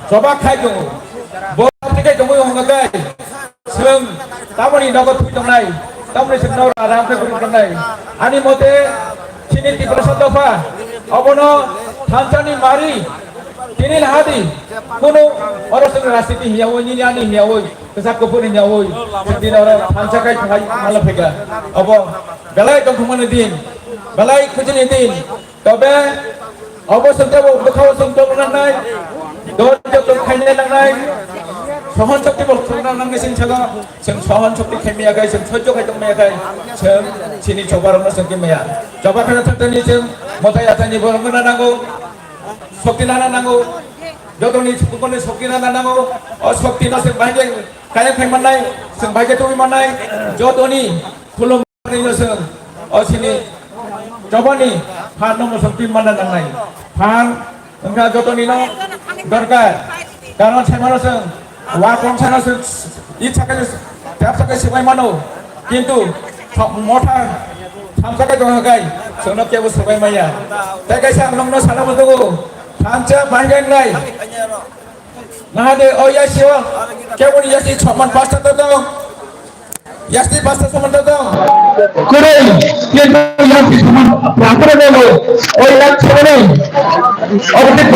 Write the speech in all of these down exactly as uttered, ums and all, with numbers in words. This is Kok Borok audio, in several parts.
choba khai tongo. Bo thik khai tongwi hwnga khe chwng tamoni nogo thwi tongnai, tamoni chwng nogo aram khe kwrwi tongnai. Ani mote chini Tiprasa dopha obono thansani mari tini lahadi kunu oro chwng rajniti hiyawi nini ani hiyawi kwchak kuphurni hiyawi chwng tini oro thansa khai thangwi mala phaikha. Obo belai tongthokmani din, belai khujini din. Tobe obo chwng tebo bwkhao chwng tongna nangnai, dol joto khaina nangnai, sohon shokti bo tongna nangnai chwng sago, chwng sohon shokti khaimaya khai, chwng sojjo khai tongmaya khai, chwng chini chobarokno chwng kimaya. Choba khana thangtani chwng motai achaini borokno na nango, shokti nana nango, jotoni chukuponi shokti nana nango, o shokti no chwng bahai khe kaya khai mannai, chwng bahai khe tongwi mannai, jotoni khulum Ani no chwng o chini chobani phan no mosok twi manna nangnai. Phan wngkha jotoni no dorkar. Karon sai mano chwng wa kongsa no chwng itsa khe tepsa khe swbai mano. Kintu motha thamsa khe tongkha kai chwngno kebo swbai maya. Tei kaisa ang nokno sana muchungo thansa bahai wngnai. Nahade o yasi o keboni yasi soman pasta to dong. Yasi pasta soman to dong. Kurui, kintu yasi soman pasta to dong. O yak soman.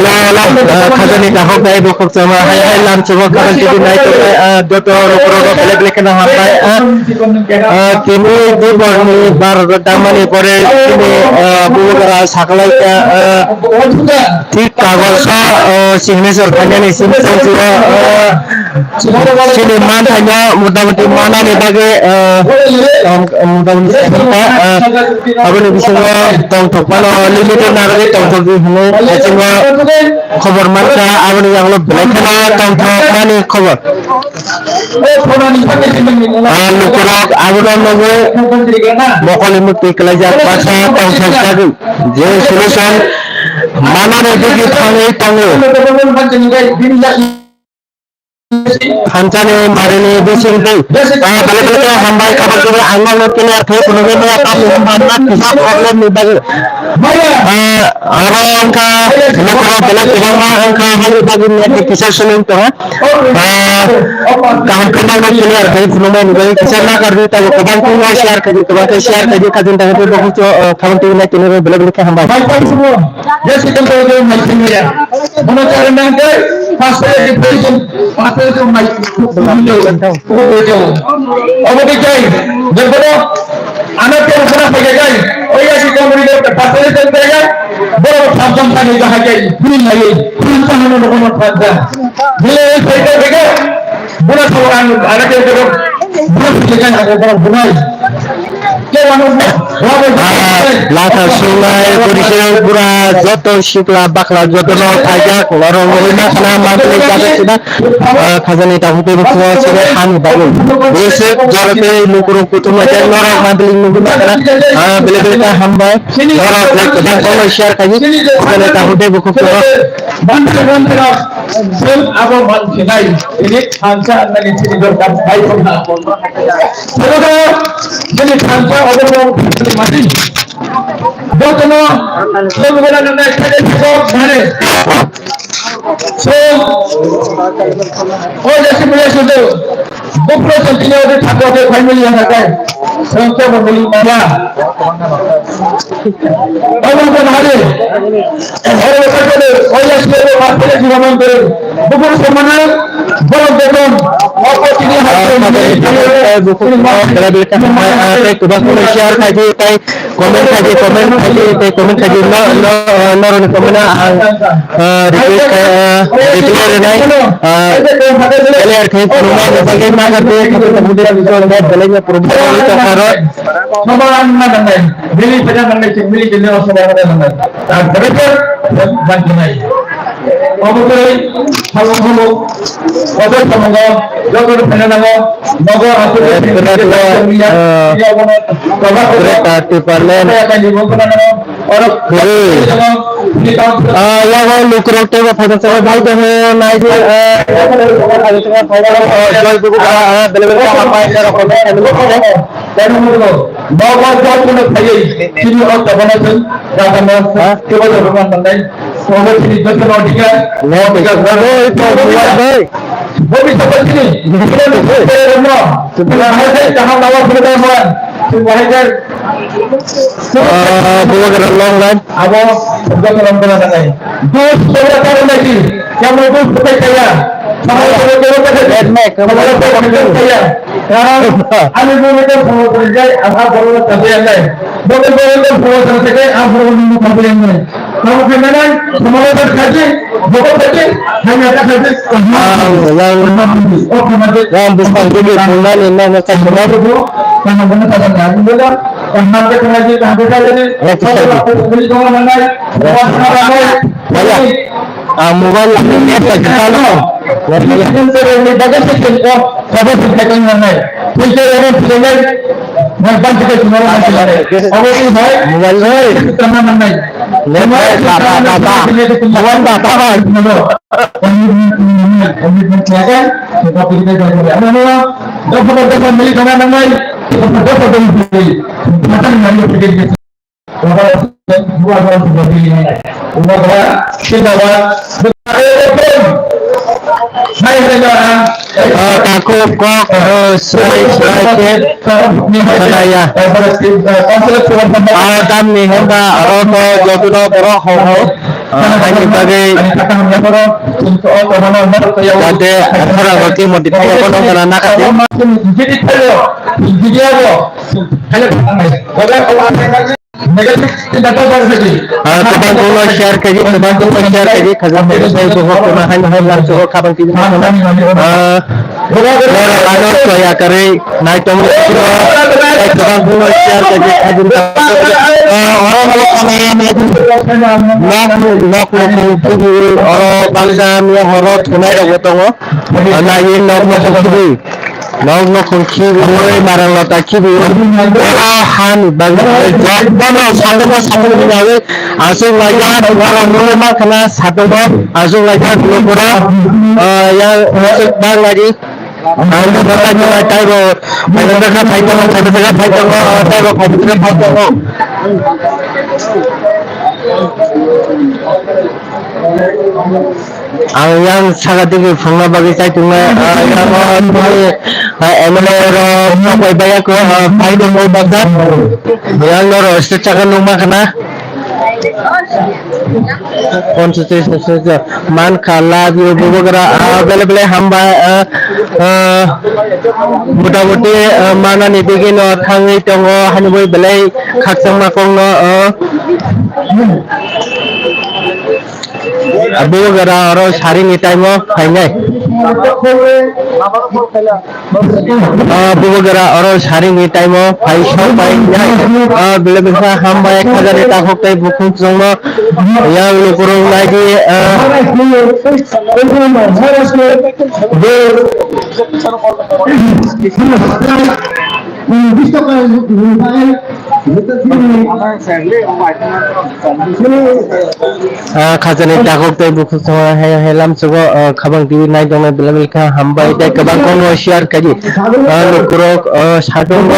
La, la, ah, khajani kahok dai bokhok sama, hai, hai, lam chubok, khajani tv nai tongnai, ah, joto rokro rok belek belek kheno hambai, ah, ah, kini di borni bar rok damani pore, kini, ah, bubagra sakalai kha, ah, Thik kagoso, o, signature khainani simi simi o, o, chini manthaino motamuti manani bagwi, o, tong-, motamuti tongthokma, o, aboni bisingo tongthokmano limited narwgwi tongthokdi hwnwi bisingo khobor mankha, aboni yagulo belai kheno tongthokmani khobor. Ah, lukurok abono nugwi mokolni mukti kwlaijak baksa tongthok jagwi je solution manani digi thangwi tongo. Thansani marini bisingtwi, ah, belai belai khe hambai, kabak jora ang nokno clear khe phunugwi maya, tamni hwnba kisa problem ni bagwi. Ah, aro wngkha lukurok belai kwbangma wngkha, haini bagwi net ni kisa solution tongo. Ah, kaham khe nangno clear khai phunukmani bagwi kisa nakardi, tabo kwbang khe share khai di, kwbang khe share khai di, kajin tangwi tei bokhok cho, ah, khamung twi nai tini belai belai khe hambai. Mai phai sumo, ya sikal to jo mai simi ya. Bono chare nang khe, pas khe di phai sum, pas khe sum mai. Obo khe jai, je bono, ano khe khana phai khe jai, oi ya sikal mari de, pas khe sum phai khe, bono tham tham thani jahai khe, phuri lai, phuri thani no no tham tham. Bile phai khe khe, Bura thawar ang, ang khe khe, bura thawar ang khe khe, bura. Khe wano, wano, Ah, latha sunai, buri khe bura, joto sikla bakla, joto no khaijak, norok rwui ma khana, mantli jaga sida, ah, khajani takhuk tei bukhugo sida hani bagwi. Bwswk, jorok tei lukurok kuthum bai khe norok mantli nugwi ma khana, ah, bele bele khe hambai, norok khe kwbang kono share khaidi, khajani takhuk tei bukhugo. Mantri, mantri, Chwng abo man khenai, ini thansa nani chini dorkar khai tongna. Sabo chini thansa obo no mani. Jotono chwng bela nang nai khai thok mane. So, o jasi mele sudo. Bukro chwng tini odi thakwa de khai mili yang kai. Chwng khe bo mili maya. Obo ko nari. Oro ko ko oya sile ma pele jura man de. Bukro samana borok beton. Obo tini ha. Bukro bela bela ka. Tei kwbang kono share khai di, tei comment khai di, comment khai di, tei comment khai di. No, no, no, no, comment na ang, ah, request khai, ah, reply rwnai, ah, clear khai phunukmani bagwi ma kha tei khatung khatung de video no belai no problem tongkha ro. Soba ang ma nangnai, mili phaida nangnai, chwng mili khe nw soba ang nangnai. Ang better ban khenai. Obo tei salong salong, obo samungo, joto ni phaina nango, nogo asuk Eh, khe better, eh, ya, eh, ya, bono, baba ko, better, eh, Tipraland. Ya, kan di bono nango, oro, Kwrwi. Ni tang, Ah, yago lukurok teibo phaijak sabai bai tongwi nai di, ah, joy bubu, ah, ah, bele bele ka hambai, norok comment khaidi. Bo bo bo kuno phaiwi chini o tobana thung, jagano ha? Kebo tobana manai. Obo chini joto no dikha. No, no, no, no, no, no, no. Bo bi sapa chini. Chini no. Chini bahai kaham lawa phuru da man. Chini bahai Ah, bubagra long line. Abo joto no manai. Dos pura taru lagi. Yang mau dos pakai kaya. Sama sama kaya. Sama sama kaya. Karon ani bumita bhoror gorijak, ang bhoror no tabi anai. Bumita bhoror no tabi anai. Tamo khe nanai, samalo ta khaji, boko khaji, hanya ta khaji. Ah, yang O khaji. Yang bukan jadi bulan ini hanya satu. Tamo bumita bhoror no tabi anai. Tamo bumita bhoror no tabi anai. Yang khaji. Yang khaji. Ah, mobile ni net tak kita lo. Net ni. Ini sendiri ni bagus sih, oh, kau sih pegang mana? Filter ini filter. Yang bantu kita semua orang masih ada. Awak ini baik. Mobile ni. Kita mana mana? Net ni, tak, tak, tak, tak. Mobile tak, tak, tak. Ini, ini, ini, ini, ini, ini, kita pilih dari mana? Mana, mana? Dapat, dapat, milik mana, mana? Dapat, dapat, dapat, dapat. Macam mana, mana? Ah, takhuk kok, oh, srai, srai khe khnaya. Ah, tamni hwnba aro to jotono borok hok hok, ah, haini bagwi jate athara rok twi modi thai abo nokna nakha twi. Ah, kwbang kwbangno share khaidi, kwbang kwbangno share khaidi, khajak khaidi, tei bohok kwbang haino hai lam soho khabang tini. Ah, borok ano toya kwrwi nai tongo, tei kwbang kwbangno share khaidi, khajak khaidi. Ah, oro nok, nok, nok, nok, oro bangsa miya horo thunai rok bo tongo. Ah, nai nok, nok, nok, nok. Nok nokhung khibiwi, marang lota khibiwi, o hani bagwi jotono satung o satung khibiwi, aswk laijak, borok nukma khna satung o, aswk laijak, nukura, ah, yang aswk bang lagi, ang nukha taibo, taibo, taibo, taibo, taibo. Ang yang saka digi phungna bagwi chaitungnai, ah, yang o tini, ah, M L A rok chokbai baya ko, ah, phai tongwi baksa. Yang norok state saka nukma khna. Ponsachis, ponsachis, mankha, love you, bubagra, ah, bele bele hambai, ah, ah, mota moti, ah, manani bigino thangwi tongo, hani bai belai khakchangma kokno, ah. Bubagra oro saringni time o phainai. Ah, bubagra oro saringni time o phai sok pai nai. Ah, bele bele hambai khajani takhuk tei bukhuk chwngno yang lukurok naidi, ah. Ah, khajani takhuk tei bukhuk chwngno hai hai lamsogo, ah, khabang twi nai tongnai belai belai kha hambai tei kwbang kokno share khaidi. Ah, lukurok, ah, satungo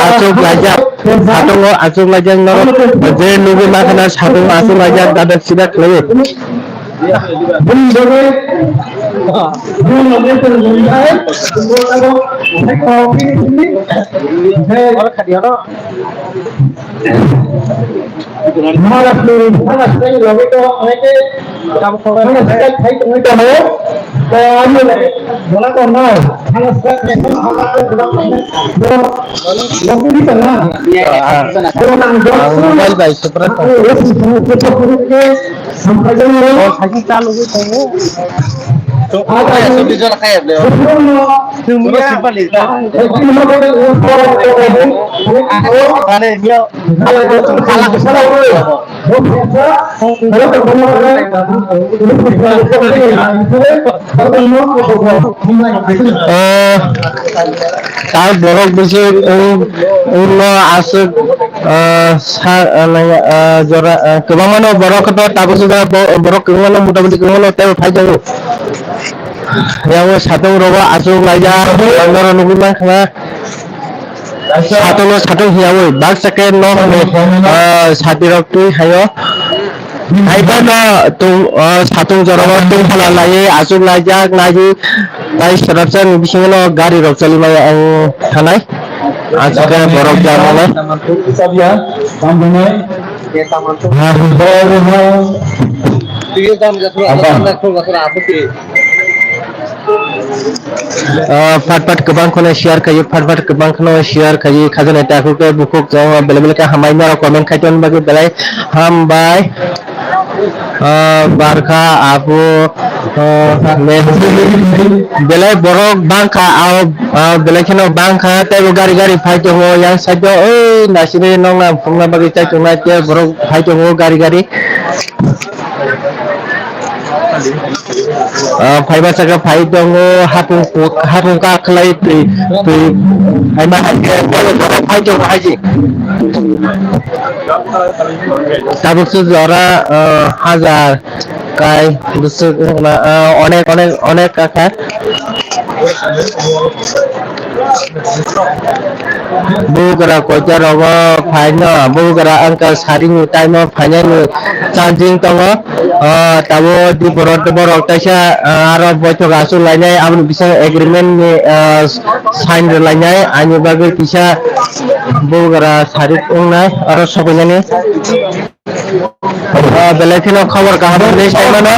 achuk laijak, satungo achuk laijak norok je nugwi mankha na satungo achuk laijak dadak sidak khlaiwi. Ang mobile bai se pura. Ah, tal borok bisi wng, wngno aswk, ah, sa, ah, nai, ah, jora, ah, kwbangmano borok khe to tabuk swijak bo-, borok kwbangmano mota moti kwbangmano teibo phai tongo. Yang o satung rogo aswk laijak, ang norok nugwi mankha. Satung no satung hiyawi baksa khe nok ni, ah, sati rok twi hayo. Haiphano tung, ah, satung jorao tungphana laiwi achuk laijak naiwi tai swrapsa ni bisingo no gari rok choli maya ang thanai. Achuk khe borok jak rok no. Ah, phat phat kwbang kheno share khayo, phat phat kwbang kheno share khayo, khajana takhuk tei bukhuk jong belai belai khe hambai norok comment khai ton bagwi belai hambai. Ah, barkha apu, ah, belai borok bangkha, ah, ah, belai kheno bangkha, tei bo gari gari phai tongo, yang side o, oi, nasini nokna phungna bagwi chai tongnai, tei borok phai tongo gari gari. Ah, phaiba saka phai tongo, hapung pu-, hapung ka khlai twi, twi, phaima hai khe phai tongo haji. Tabuk se jora, ah, hajar kai bwswk wngkha na, ah, onek, onek, onek kakha. Bugra koita rogo phaino, bugra wngkha sarini time o phainani chanjing tongo. Ah, tabuk diporo borok kaisa, ah, aro boithok aswk lainai, aboni bising agreement ni, ah, sign rwlainai, ani bagwi kisa bugra sarik wngnai, aro sobainani. Ah, belai kheno khobor kaham hwnwi sai mano.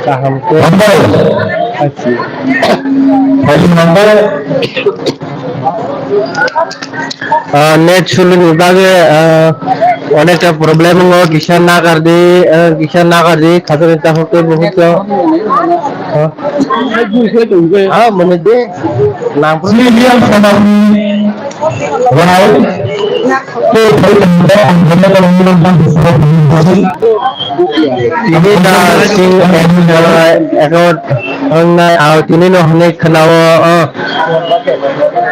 Kaham khe. Hachi. Ah, net sulini bagwi, ah, onekta problem wngo, kisa nagar di, ah, kisa nagar di, khajani takhuk tei bukhuk tei. Ah, mwnwi di. Nang. Tini da sing account wngnai, ah, tini no hwnwi khwnao, ah,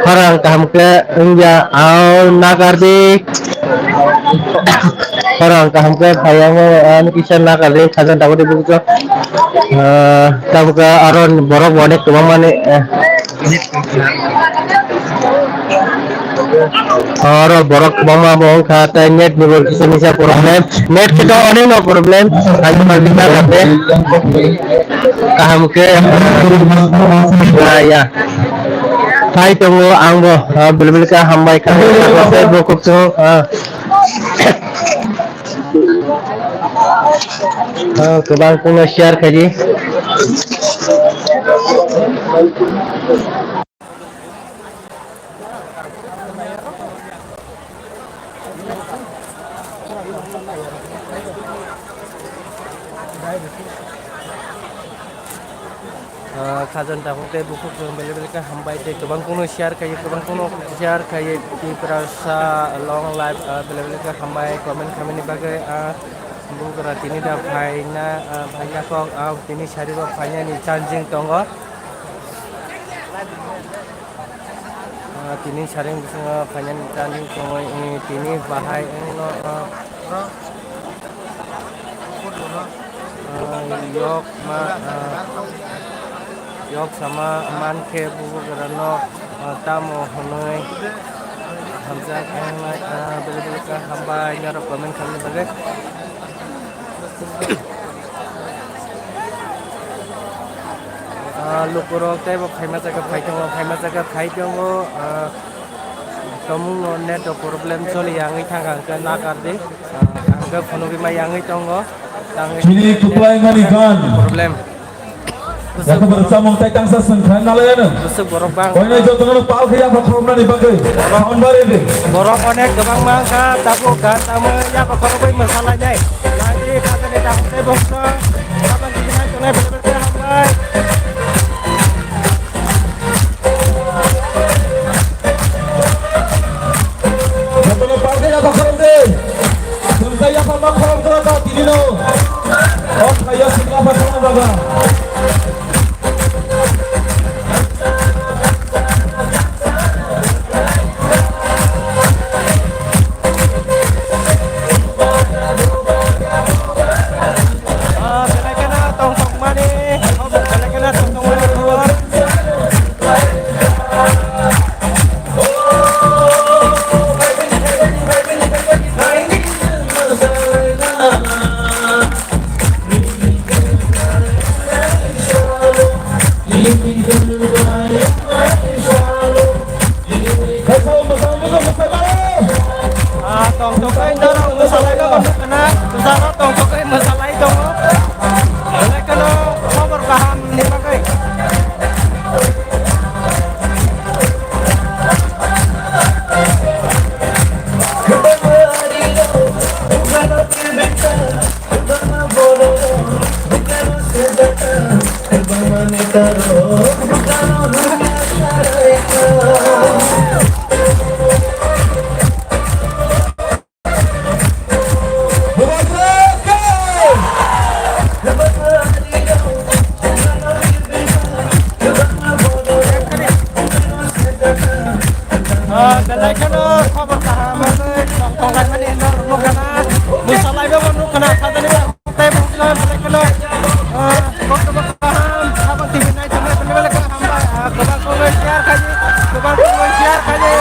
khorang kaham khe wngya, ah, nagar di. Khorang kaham khe phaiya, ah, kisa nagar di, khajani takhuk tei bukhuk tei. Ah, tabuk aro borok bo onek kwbangmani, eh, oro borok kwbangma bo wngkha, tei net ni bo kisa misa problem, net khe to onek no problem, ani bagwi ta kha de. Kaham khe, ah, ya. Phai tongo ang bo, ah, belai belai khe hambai kha, tei bo khuk chwng, ah. Ah, kwbang kunu share khaidi. Ah, khajani takhuk tei bukhuk rok belai belai khe hambai tei kwbang kunu share khaio, kwbang kunu share khaio. Tiprasa long life, ah, belai belai khe hambai comment khaimani bagwi, ah, bugra tini da phaina, ah, phaina kok, ah, tini sari bo phainani chanjing tongo. Ah, tini saring bisingo phainani chanjing tongwi, eh, tini bahai wngno, ah, ah, yok ma, ah, yok sama mankhe bugrano, ah, tamo hwnwi hamjak wngnai, ah, belai belai khe hambai norok comment khaimani bagwi. Ah, lukurok teibo phaima jaga phai tongo, phaima jaga phai tongo, ah, tomungno net o problem choli ya wngwi thangkha hwnkhe nakardi, ah, hwnkhe phunugwi ma ya wngwi tongo, tangwi Chini net kuplai mani gan. Problem. Yakhe bwrwi chamung tai tangsa swng kha nalai ano. Bwswk borok bang. Koinai jotono pal khe yapha khoroknani bagwi sound bari di. Borok onek kwbangma wngkha, tabuk gan tamo yapha khorokgwi mwsalainai. Lagri khajani tabuk tei bongso. Tabang kibinai tongnai belai belai khe hambai. Jotono pal khe yapha khorok di. Chwng tai yapha ma khorok dora ta tini no. O khayo sing yapha khorok dora. Ah, belai kheno tongthokmani, belai kheno tongthokmani khobor. Ah, tongthokgwi norok mwsalai no nukha na, bwsano tongthokgwi mwsalai tongo. Belai kheno khobor kaham ni bagwi. Ah, belai kheno khobor kaham, tong tong laimani norok nukha na, mwsalai bo nukha na, sajani. Tei bwskango belai kheno, ah, koktwma kaham, habang T V nai tongnai belai belai khe hambai, ah, kwbang kwbang share khaidi, kwbang kwbang share khaidi.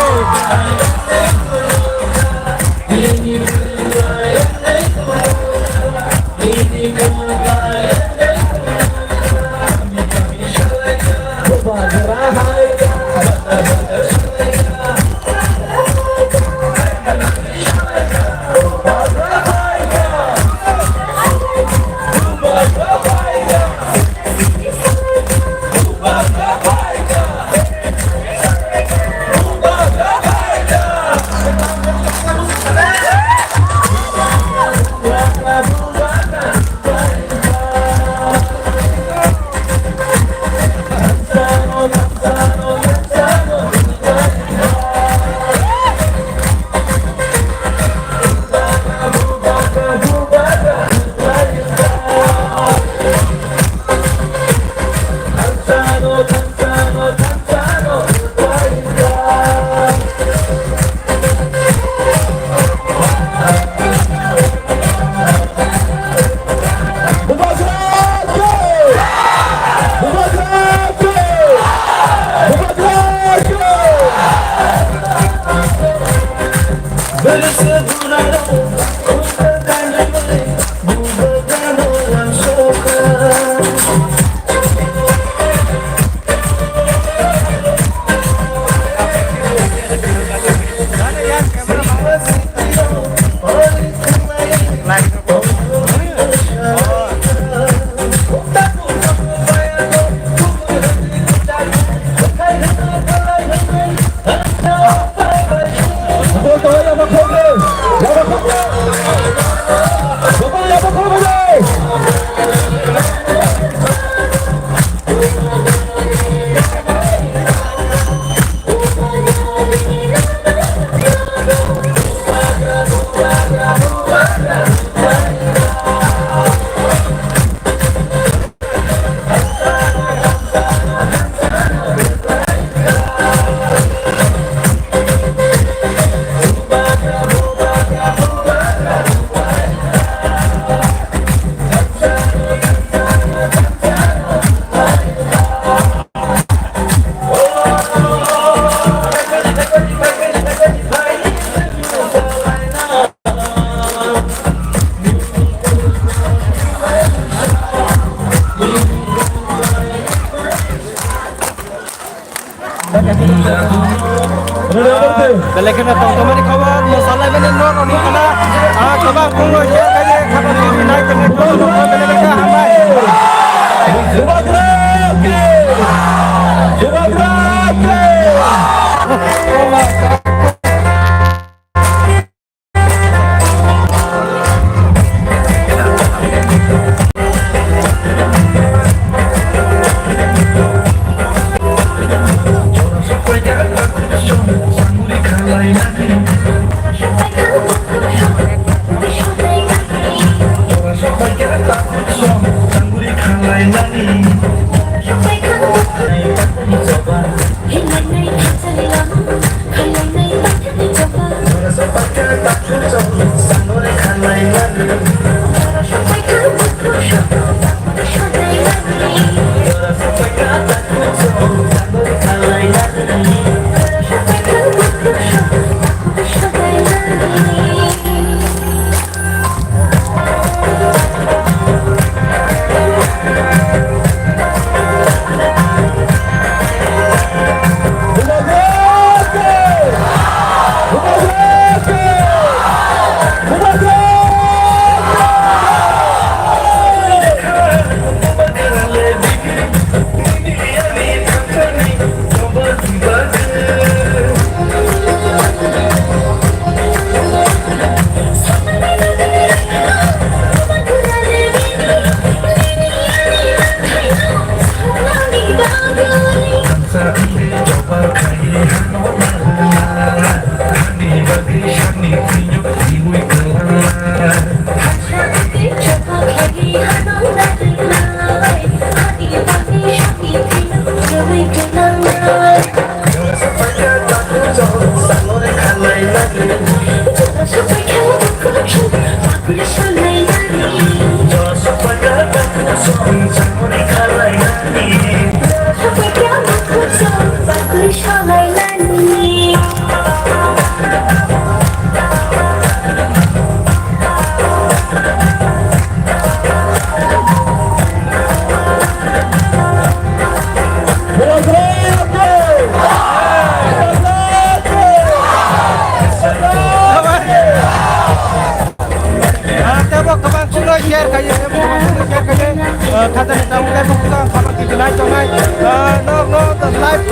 Ah, tebo kwbang chwngno share khaye, tebo kwbang chwngno share khaye. Ah, khajani tabuk tebo kwbang khama kikinai tongnai. Ah, no, no, the live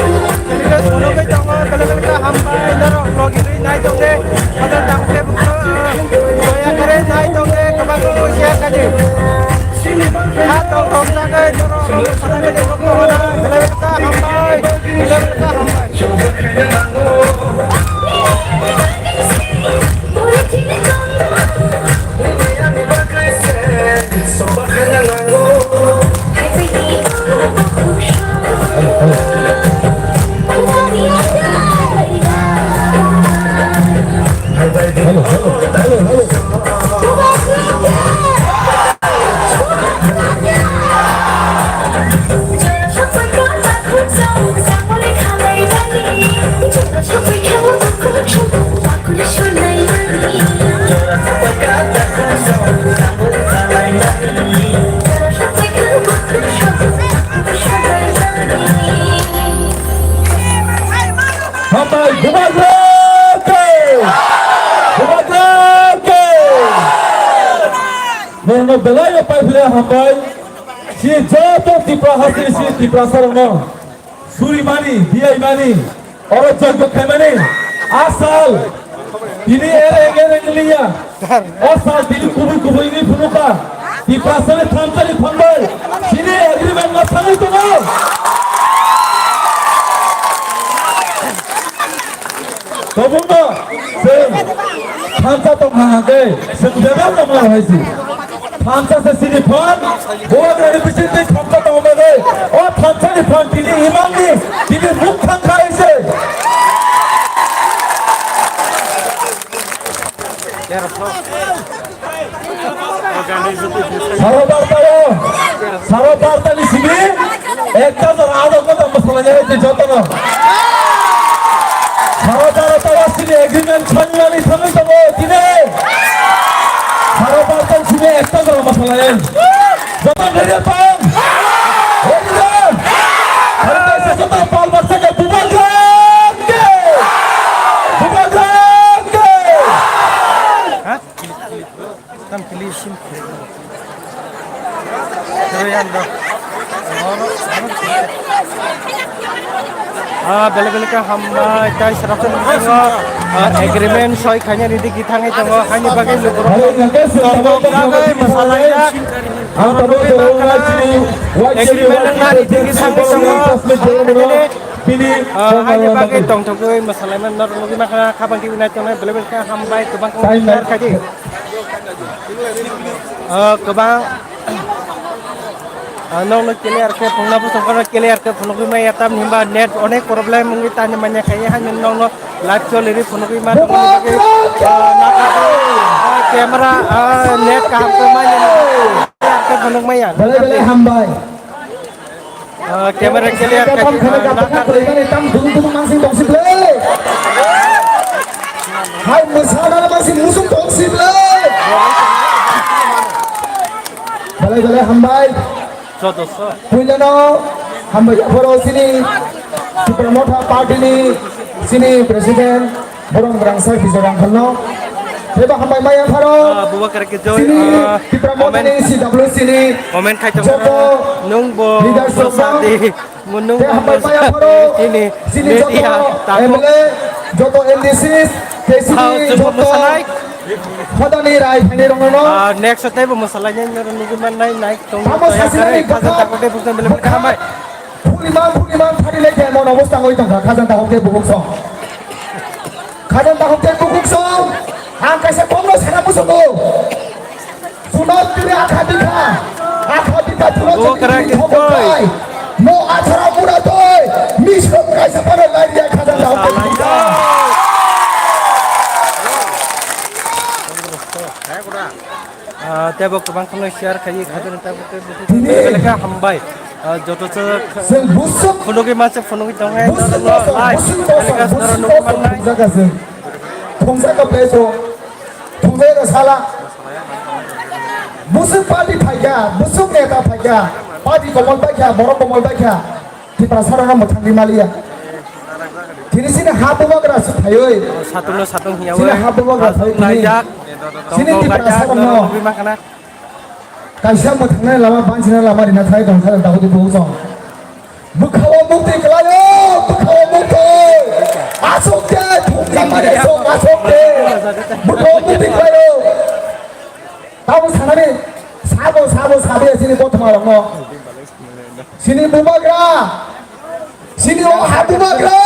telecast phunugwi tongo, belai belai khe hambai, norok logirwi nai tongde. Khajani tabuk tebo kwbang, ah, doya khe nai tongde, kwbang chwngno share khaye. Ha tong tong jagwi, norok logirwi nai tongde, belai belai khe hambai, belai belai khe hambai. Hambai, Bubagra ke! Bubagra ke! Nokno belai no pai phile hambai. Si joto Tripura hasteni si Tiprasa rokno surimani, biyaimani, oro jogyo khaimani, asal tini ereng ereng liya. O sal tini kubui kubui wngwi phunukha, Tiprasani thansa ni thangbai chini agreement ma thangwi tongo. Tobungno chwng thansa tongha hwnkhe chwng bebak tongma hai si. Thansa se chini phan, Bubagrani bisingtwi thansa tongma bagwi o thansa ni phan tini imangni tini muk thangkha hai se. Saro bartao, saro bartani simi ekta jora adok kota masala jai te jotono. Saro bartao sini agreement sanmani thangwi tongo tini. Saro bartani simi ekta jora masala jai. Joto ready tong. Ready tong. Aro te se joto pal barsa ke Bubagra ke. Bubagra ke. Tam kili sim. Ah, bele bele ka hambai tai sarap sen bisingo, ah, agreement soi khaina ridi ki thangai tongo, haini bagwi lukurok tongkok bagwi mwsalaijak. Ang tamo tongkha, agreement wngna ridi ki thangai tongo. Bini, ah, haini bagwi tongthogwi mwsalaima norok nugwi mankha, khabang kibi nai tongnai, bele bele ka hambai, kwbang kwbang share khaidi. Ah, kwbang, ah, nokno clear khe phunukna bwskango clear khe phunukgwi maya, tamni hwnba net onek problem wngwi tani manya khaye, haino nokno live choliri phunukgwi mano, ah, nakha, ah, camera, ah, net kaham khe manya, clear khe phunuk maya. Belai belai hambai. Ah, camera clear khaidi, ah, nakha. Tam duduk duduk mansing tongsi ble. Hai mwsana mansing musuk tongsi ble. Belai belai hambai. Joto so. Puilano hambai phoro sini Tipra Motha party ni sini president. Borok rangsa bijor rang khalno. Tebo hambai maya pharo. Ah, Bubagra khe joy, sini ah, Tipra Motha ni comment, C W C ni comment khai tong joto nung bo leaders bosa rok di, munung te bo hambai bosa maya pharo. Ini sini media joto tamo. M L A, joto M D Cs, K C D, ah, joto mosanai. Hodani rai phani rong no. Ah, next time bo mosalai nai nung nugui man nai nai tong. Tamo toya sasinani kare, khaja bwkha. Tako de bukjang bele bele hambai. Phuli man, phuli man, phari lai khe mon obostha oi tongkha, khajang tahok khe bubuk song. Khajang tahok khe bubuk song. Ang kaisa kokno sana musugo. Chunat tiri akha bikha, akha bikha chunat tiri thokok khai. Mo athara mura toi, misuk kaisa pano lai dia khajang tahok khe bubuk song. Ah, tebo kwbang kheno share khai, khajani tabo tei buku beleka hambai. Ah, joto se phunugwi masa phunugwi tongnai, joto no like, beleka noro nukwi mannai. Thungsa ka peso, thungsa ka sala. Busuk party phaikha, busuk neta phaikha, party komol paikha, borok komol paikha. Tiprasa rok no mwthangwi maliya. Tini sini ha bubagra se phaiwi. Satung no satung hiya. Sini ha bubagra phaiwi tini. Sini Tiprasa rok no. Kaisa mwthangnai lama, banchina lama rina thai tong kha, daudi buhuk song. Bwkhao mukti kwlaio, bwkhao mukti. Asuk de, thumjak mani sok, asuk de. Bwkhao mukti kwlaio. Tamo sanani, sabo, sabo, sabo ya sini kothoma rok no. Sini bubagra, sini o ha bubagra,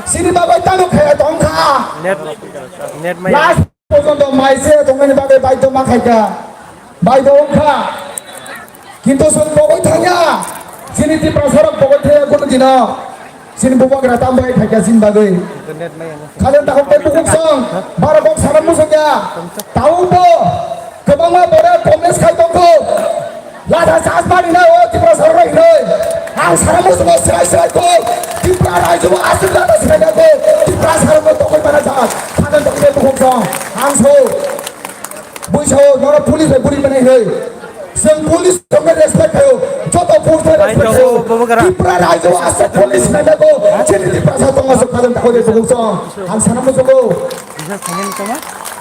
sini bagwi tamo khaya tongkha. Net, net maya. Last porjonto mai se tongmani bagwi baidho ma khaikha, baidho wngkha. Kintu chwng pogwi thangya, sini Tiprasa rok pogwi thangya kunu dino. Sini bubagra tam bai phaikha sini bagwi. Khajan takhuk tei bukhuk song, baro kok sana musukya. Taubo, kwbangma bore comments khai tongkho. Latha chas mani na o Tiprasa rok hinoi. Ang sana musugo srai srai kho. Tipra raijo aswk latha srai na kho. Tiprasa rok tokoi mana chas. Khajan takhuk tei bukhuk song. Ang so. Buisao noro police bai buri mani hoi. Seng police tongna respect khayo. Joto force bai respect khayo. Tipra raijo asa police nai nago. Chini Tipra sa tongo sok khadan tako de toko so. Ang sana mo soko.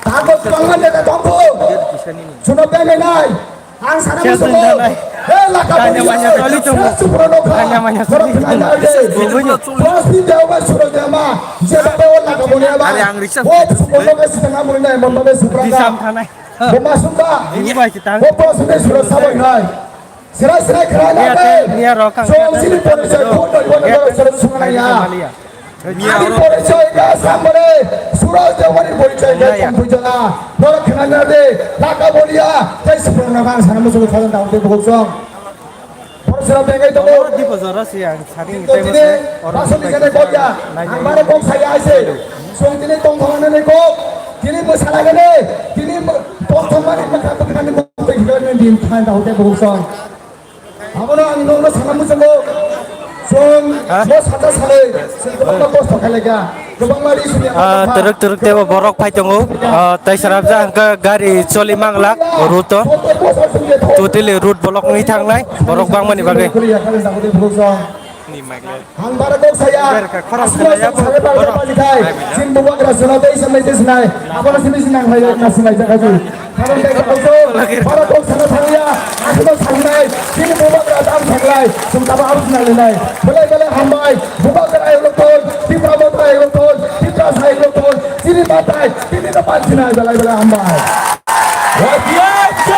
Tako tongma de toko. Suno pe me nai. Ang sana mo soko. He laka boni. Supra no kha. Boss ni jawa suro jama. Jeba be laka boni ba. Are ang riksa. Boss ko no be sitanga mo nai mo be supra. Bo masuk ba? Ini bai kita. Bo bos ini sudah sabar nai. Serai serai kerai nai. Niya rokang. So sini porichoi khun doi bo nai sudah sungai ya. Ani porichoi ka samare. Suraj Dewani porichoi ka tong pujana. Noro khana na de. Laka bolia. Tai sepuluh na kan sana musuh khadan tahu de bukuk song. Borosora bengai tongo. Di bojora si ang sari. Tini asoni jene kok ya. Ang bare kok saya aise. Song tini tong thong nene kok. Tini mo sala gene. Tini tong thong mani maka pekani mo te gane din than da hote bosong. Abono ang nongno sana musango. Song mo sata sale. Song kosto khalega. Ah, twrwk twrwk teibo borok phai tongo. Ah, tai sarabjak hwnkhe gari choli manglak route o. Totally route block wngwi thangnai borok bangmani bagwi. Ang bara kok saya, asli saya bara kok saya, sin bubagra suna tei samai tei sinai, apa nasi misi nang hai nasi nai jaga ju. Karon tei kok so, bara kok sana thangya, asli sanai, sin bubagra dam sanglai, sung taba harus nang nai. Belai belai hambai, bubagra ayo lokon, tipra motra ayo lokon, tipra sai lokon, sini batai, sini depan sinai, belai belai hambai. Y P F K!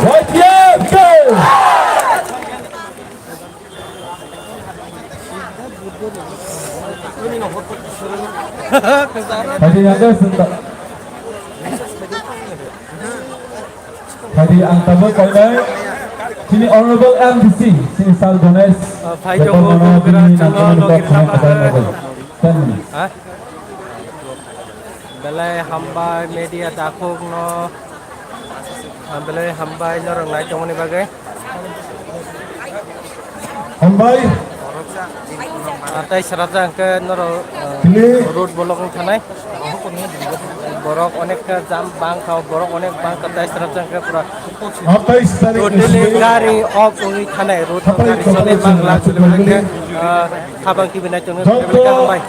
Y P F K! Tadi ada sentak. Tadi ang tabuk kainai. Sini Honorable M D C, sini Sal Ganesh. Ah, phai Beton jogo mano bini program nangkukmani jogo kok kok kok kok. Ten minutes. Ha? Belai hambai media takhuk no. Belai hambai norok nai tongmani bagwi. Hambai. Tei srajak hwnkhe norok, uh, Kili. Road block wng thanai. Borok onek khe jam bang kha, borok onek bang kha, tei srajak hwnkhe pura Atais tarik totally ni gari off wngwi thanai, road hapai gari tongmani chole bang chwng la achuk chole bang khe, nangmani. Uh, khabang kibi nai tongwi Joto. Hambai.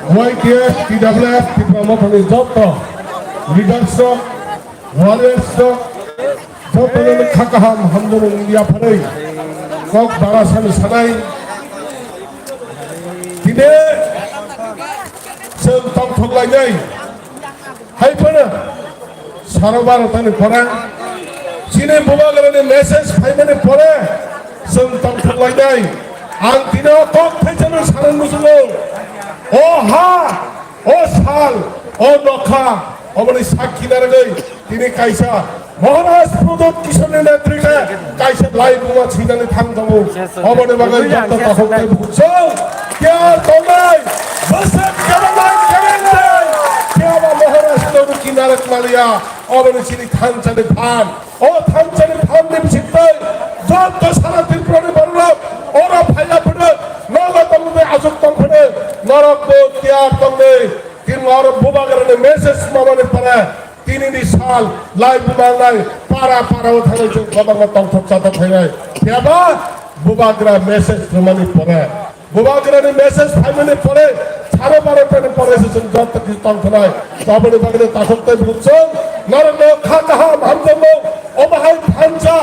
Y T F, T W F, Tipra Mothani joto leaders rok, warriors rok, joto no kha kaham hamjamung yapharwi kok bara sani sanai. Tini chwng tongthok lainai. Hai phano saro barotani pore chini bubagrani message phaimani pore chwng tongthok lainai. Ang tini o kok thaisano sanani muchungo. O ha, o sal, o nokha, oboni sakki narwgwi tini kaisa Maharaj Pradyot Kishorni netrite kaisa laibuma sinani thang tongo. Oboni bagwi joto takhuk tei bukhuk chwng kya tongnai, bwswk kebo nai kebo nai, kebo Maharaj Pradyot Kishorni narwk maliya, oboni chini thansa ni phan, o thansa ni phan ni bisingtwi joto sara Tripura ni borok rok oro phaiya phano, nogo tongmani aswk tong phano, norok bo kya tongnai, tini oro bubagrani message mamani pore, Tini ni sal, lai bumangnai, para para o thangwi chwng kwbangma tongthok chathok khainai. Phiya ba bubagra message rwmani pore, bubagra ni message phaimani pore, saro barota ni pore se chwng joto khe tongthanai. Aboni bagwi takhuk tei buchung, norok no kha kaham hamjakmung, omo hai thansa,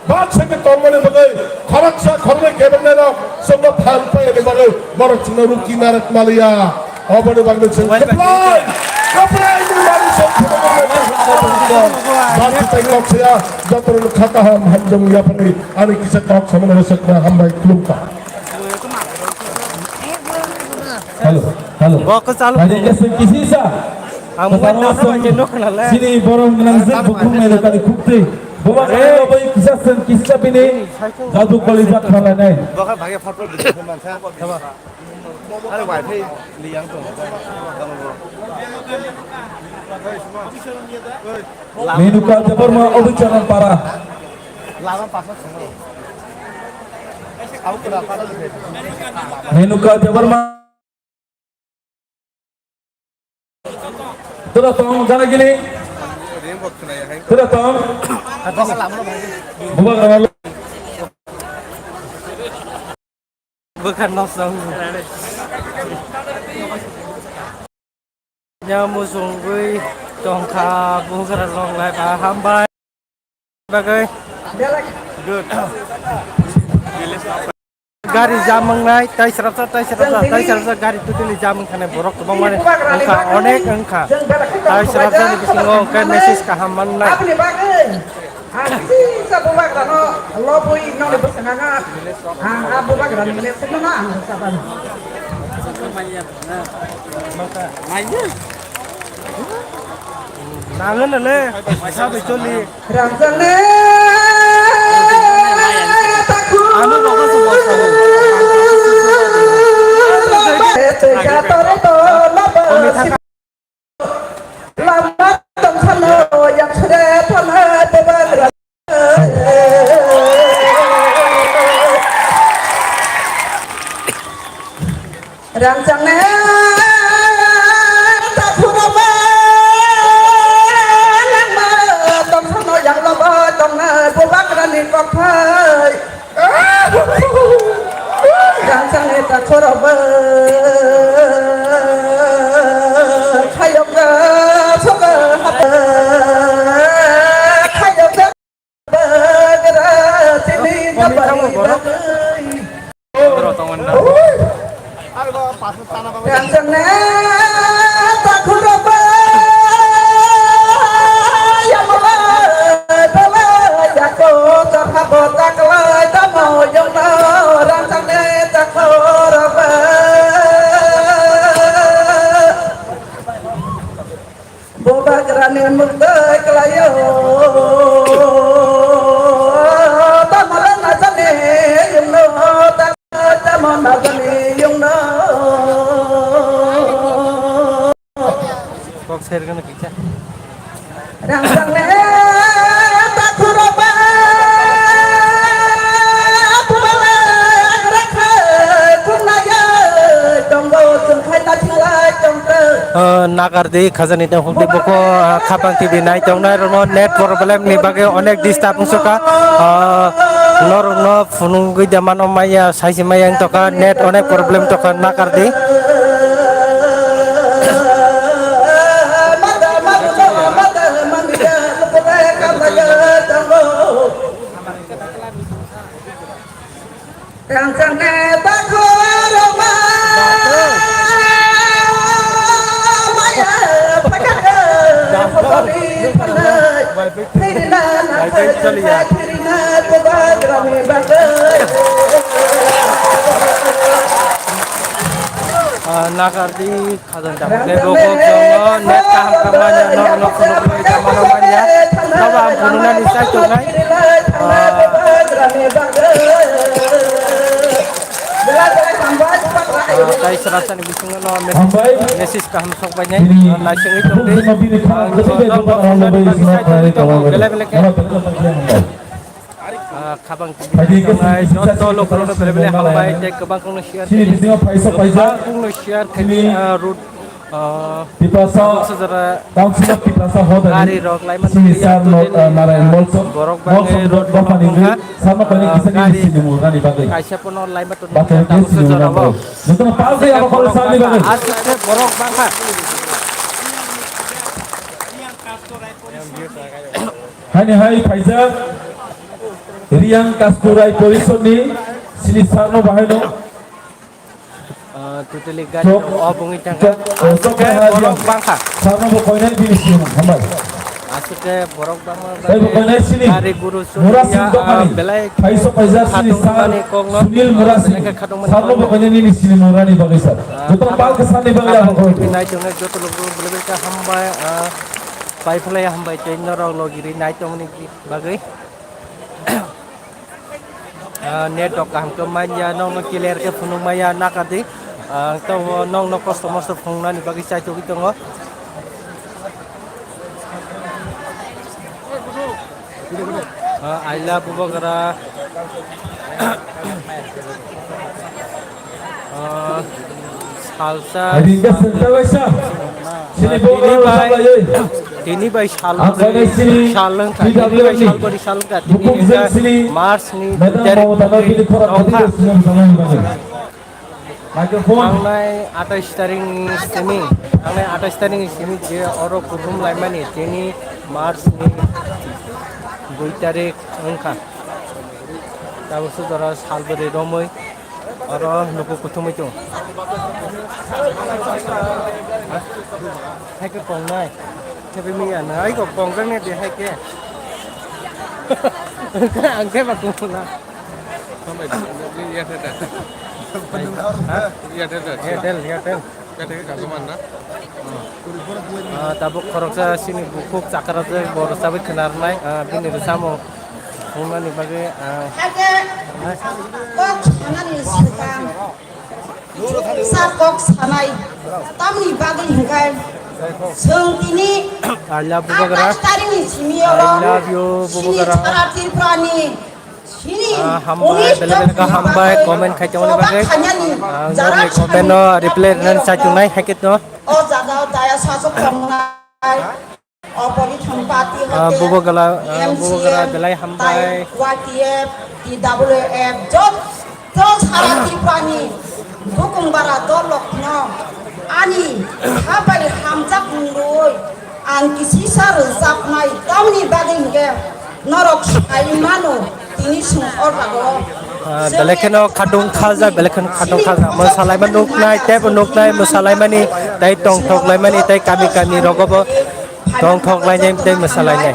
baksa khe tongmani bagwi, khoroksa khoroknwi kebengnairok chwngno phan paiyani bagwi borok chwngno ruki narwk maliya. Oboni bagwi chwng kwplai, kwplai ni bagwi chwng khoroknwi maliya. Baksa tei kok saya, jotono kha kaham hamjakmung yapharwi ani kisa kok samani rwchapna hambai khulumkha. Hello, hello. Bo ko chalu. Hai, kisa kisa. Ang mo na sa ke nok na le. Sini borong nang jek bukhung nai lokali khukti. Boba kali lobai kisa sen kisa bini jadu kali jak khala nai. Bo ka bhage photo video man sa. Are wifi liyang to. Menuka Debbarma Obicharan Para. Lama pasal semua. Aku kena pasal. Menuka Debbarma. Tura tong jana gini. Tura tong. Bubagra. Bukan nosong. Nya musungwi tongkha bubagra long lai ba hambai. Bagwi. Good. Gari jam wngnai, tai srapsa, tai srapsa, tai srapsa, gari totally jam wngkha nai, borok kwbangma wngkha, onek wngkha. Tai srapsa ni bisingo hwnkhe message kaham mannai. Aboni bagwi ang kisa bubagrano lobwi noni bwskango ang a bubagrani message no ang rwchapani. Nangwno le, sabai choli. Rangchakni takhuk. Ano rokha se bosai. Tei jator to lama si-, lama tongthalo yang sure thana tebak. Rangchakni takhurokma langma tongthokno yanglabo tongnai bubagrani kokthai. Ani mukdai kalayo, tamara najani yungno, tamara najani yungno. Kok ser gana kisa. Rangsangne takhurok ba, khubala rakha khunaya, tongbo chungkhai ta thinglai tongte. Ah, nagar di khajani tong hukdi boko, ah, khapang T V nai tongnai rokno net problem ni bagwi onek disturb wngsuka. Ah, norokno phunugwi de mano maya, saisi maya wng tongkha, net onek problem tongkha nagar di. Ah, nagar di. Khajang tabuk de bokok tongo, net kaham khe manya, norok no phunukgwi tamo no manya. Nobo ang phunuknani chai tongnai. Ah, ah, tai srasani bisingo no message, message kaham sokbainai. Ah, naisingwi tongdi. Ang joto no phunuknani bagwi chai tongwi tongo, belai belai khe. Ah, khabang tini tongnai joto lokorokno belai belai hambai tei kwbang kwbangno share khaidi. Kwbang kwbangno share khaidi, ah, road, ah, Tiprasa, tabuk sojora Council of Tiprasa Hodani, gari rok laimani sini sir no, ah, Narayan Molsom, borok bangwi road no wngkha, sarno kani ah, kisani gari sini murani bagwi. Kaisa pono laima tongmani tabuk sojora o. Jotono pal khe abo khorok sani bagwi. Aswk khe borok bangkha. Hani hai phaijak Riyang Kasturai Porisoni sini sarno bahaino. Ah, totally gari rok off wngwi thangkha. Aswk khe borok bangkha. Sarno bo koinai bini sini hambai. Aswk khe borok bangma bagwi gari guru chwngya, ah, belai khatungmani kokno, ah, belai khe khatungmani kokno. Ah, khabang tini nai tongnai joto logo belai belai khe hambai, ah, pai phalai hambai tei norok logi ri nai tongmani bagwi. Ah, net rok kaham khe manya, nokno clear khe phunuk maya, nakardi. Ah, ang tabuk nokno kosto mosto phunuknani bagwi chaithogwi tongo. Ah, I love Bubagra. Ah, salsa. Tini bai, tini bai sal, sal wngkha, tini bai sal bari sal wngkha, tini wngkha March ni dui tarik wngkha. Microphone. Tangnai atais tarik ni simi, tangnai atais tarik ni simi je oro kuthum laimani, tini March ni dui tarik wngkha. Tabuk sujora sal bari romwi. Oro nuku kuthumui tongo. Haike kongnai. Khepe miya na. Ai kok kongkang ne de haike. Angke ba kongna. Sampai di, di, iya, ada. Ha? Iya, ada, ada. Airtel, Airtel. Ah, tabuk khoroksa sini bukhuk chakrajak, bo rwchabwi khwnarnai, ah, bini rwchapmung phunuknani bagwi, ah, kok sanani swkang, sa kok sanai, tamni bagwi hwnkhe chwng tini I love Bubagra. Atais tarikni simi oro I love you, sini Bubagra. Sara Tripurani Ah, hambai, belai belai kha hambai, comment khai tongmani bagwi. Ang norokni comment no reply rwnani chai tongnai, hai khe to. O jaga o daya sasok tongnai. Opposition party ah, hoite Bubagra, ah, M C M, Bubagra belai hambai. Y T F, T W F, joto sara Tripurani dukung bara dol rokno ani habai hamjak mungwi ang kisisa rwchapnai, tamni bagwi hwnkhe norok sai mano, tini chwng o jaga o. Ah, belai kheno khatung khaljak, belai kheno khatung khaljak. Mwsalaima nuknai, teibo nuknai, mwsalaimani, tei tongthok laimani, tei kami kami rogobo tongthok lainai, tei mwsalainai.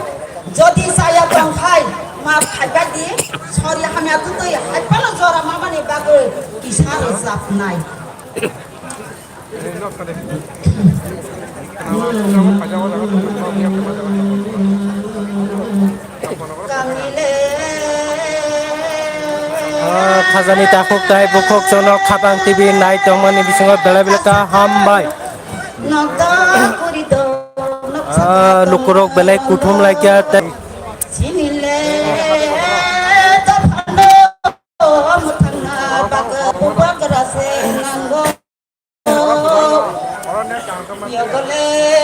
Jodi chaya tongkhai, ma phaiba di, sori hamya tutui, hai phano jora mamani bagwi kisa rwchapnai. Ah, khajani takhuk tai bukhuk chwngno Khapang T V nai tongmani bisingo belai belai kha hambai. Ah, lukurok belai kuthum laikya tai.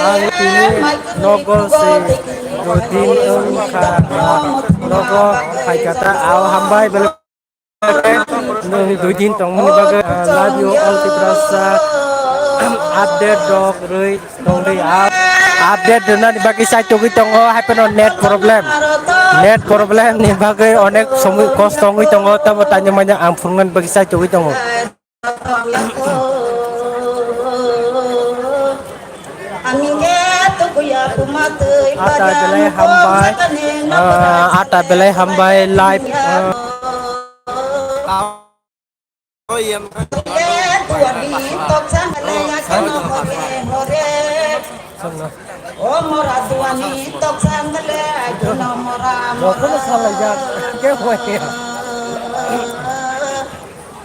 Ang tini nogo se dui din wngkha, nogo phaikha ta, ao hambai belai. Nwng dui din tongmani bagwi, ah, love you all Tiprasa. Update rok rwi tongdi, ah, update rwnani bagwi chai togwi tongo, hai phano net problem, net problem ni bagwi onek somoi kosto wngwi tongo, tamo tanya manya ang phunuknani bagwi chai togwi tongo. Ata belai hambai, ah, ata belai hambai live, ah.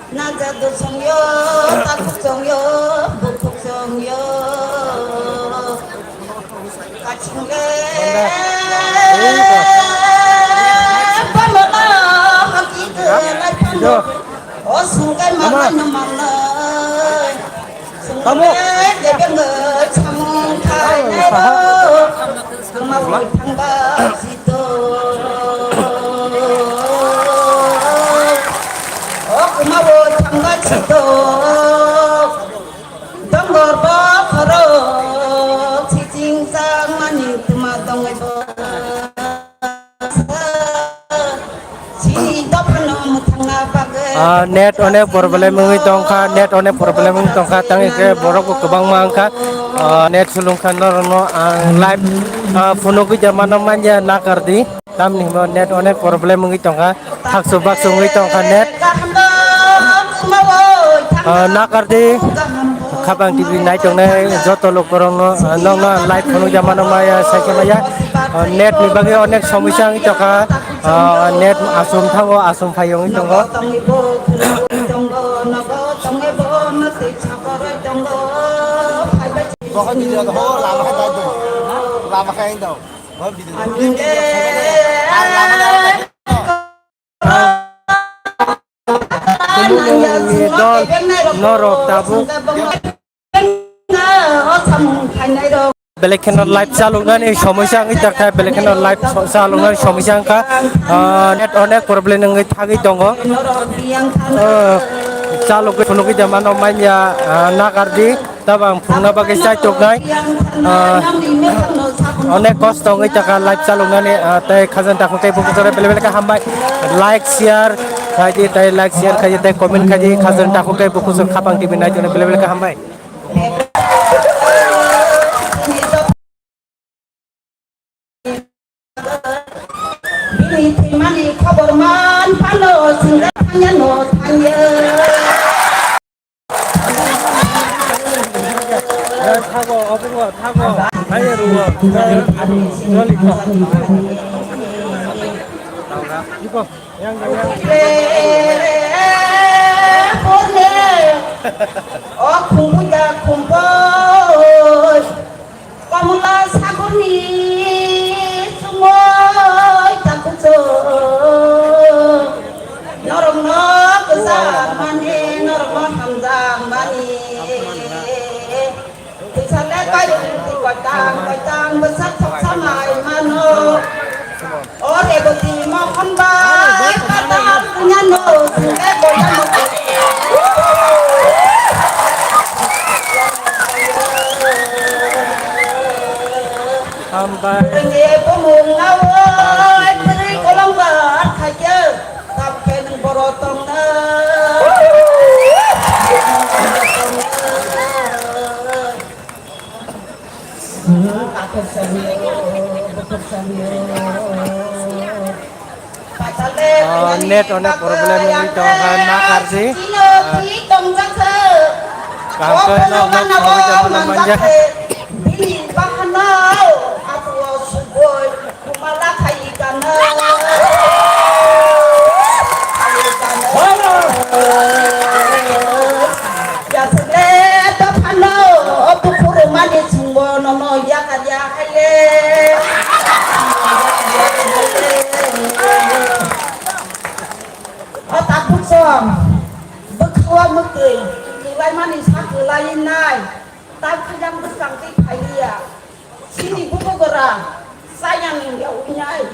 Najadu songyo, takhuk songyo, bukhuk songyo. Kachingke, pamela, haki ke, lai pamela. O sungkai mama no mama. Sungkai, debeng, samung, khai, lai, bo. Kuma bo thangba sito. O kuma bo thangba sito. Dongor bo khoro chiching chang mani tuma dongoi bo. Chini dophano muthangna bagwi. Ah, net onek problem wngwi tongkha, net onek problem wngwi tongkha, tang hwnkhe borok bo kwbangma wngkha. Ah, net sulung kha norokno ang live, ah, phunugwi de mano manya nakardi. Tamni hwnba net onek problem wngwi tongkha, thaksu baksu wngwi tongkha net. Ah, nakardi Khapang T V nai tongnai joto lukurokno, ah, nokno live phunukya mano maya, saikhe maya. Ah, net ni bagwi onek somosya wngwi tongkha. Ah, net asum thango, asum phai wngwi tongo. Bo video ho lama khe dai do. Lama khe dai do. Kumulungni dol norok tabuk belai kheno live chaloknani somosya wngwi tongkha, belai kheno live chaloknani somosya wngkha. Ah, net onek problem wngwi thagwi tongo. Ah, chalogwi phunugwi de mano manya, ah, nakardi. Tabang phunukna bagwi chai toknai, ah, onek kosto wngwi taka live chaloknani, ah, tei khajani takhuk tei bukhuk chwrai belai belai khe hambai. Like, share khaidi, tei like, share khaidi, tei comment khaidi, khajani takhuk tei bukhuk chwng Khapang T V nai tongnai belai belai khe hambai. Bini thwimani khobor man phano swngjak thangya no thangya. Eh, thago, obo thago. Hai, rugo. Joli kho. Iko. Yang, yang, yang. O khumbuida khumboi. Komla sagurni chumui takuchung, norokno kwchar mani, norokno hamjak mani. Twisale kairokni koitang koitang bwsak thoksa mai mano. O Reboti Mohon bai kadam punya no sungke boya no. Hambai. Rengge bumung nawai peri kolong bar khaje. Tapke nang boro tong na. Ah, net onek problem wngwi tongkha, nakardi. Ah, kaham khe nok nok thangwi tongmano manja. Nai, tak khajam bwsang twi phai liya. Chini bubagra chaya nungya winai.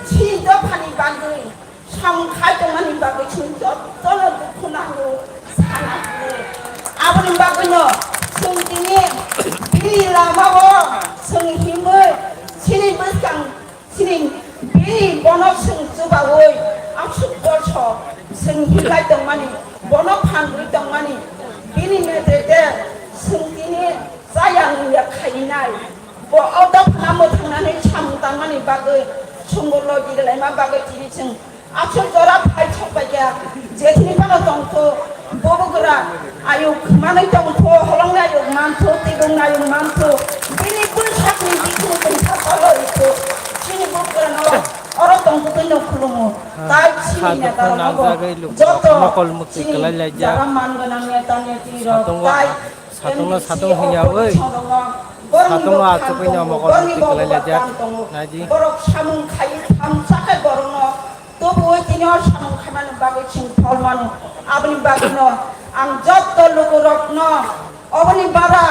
Chini dophani bagwi samung khai tongmani bagwi chwng jotono dukhu nango sana hwnwi. Aboni bagwino chwng tini bini lamao chwng himwi chini bwskang Chini bini bono chwng chubaui aswk bolso chwng hinlai tongmani, bono phan rwi tongmani, bini netrete chwng tini chaya nungya khainai. Bo o dophano mwthangnani samung tangmani bagwi chwngbo logi rwlaima bagwi tini chwng aswk jora phai sok bai kha. Je tini phano tongkho, bubagra ayuk manwi tongkho, holongni ayuk manthu, tibungni ayuk manthu, bini bwsakni bikhu tongkha salo rikhu. Chini bubagrano oro tongkho twi no khulumo. Tai chini neta rokno bo joto chini jara man gwnang neta neti rok tai satungno satung hingya oi. Satungo achugwi no mokol borok mukti kwlai laijak. Naidi. Borok samung khai thamsa khe borokno Tobo tini o samung khaimani bagwi chwng thol mano. Aboni bagwino ang jotto lukurokno oboni bara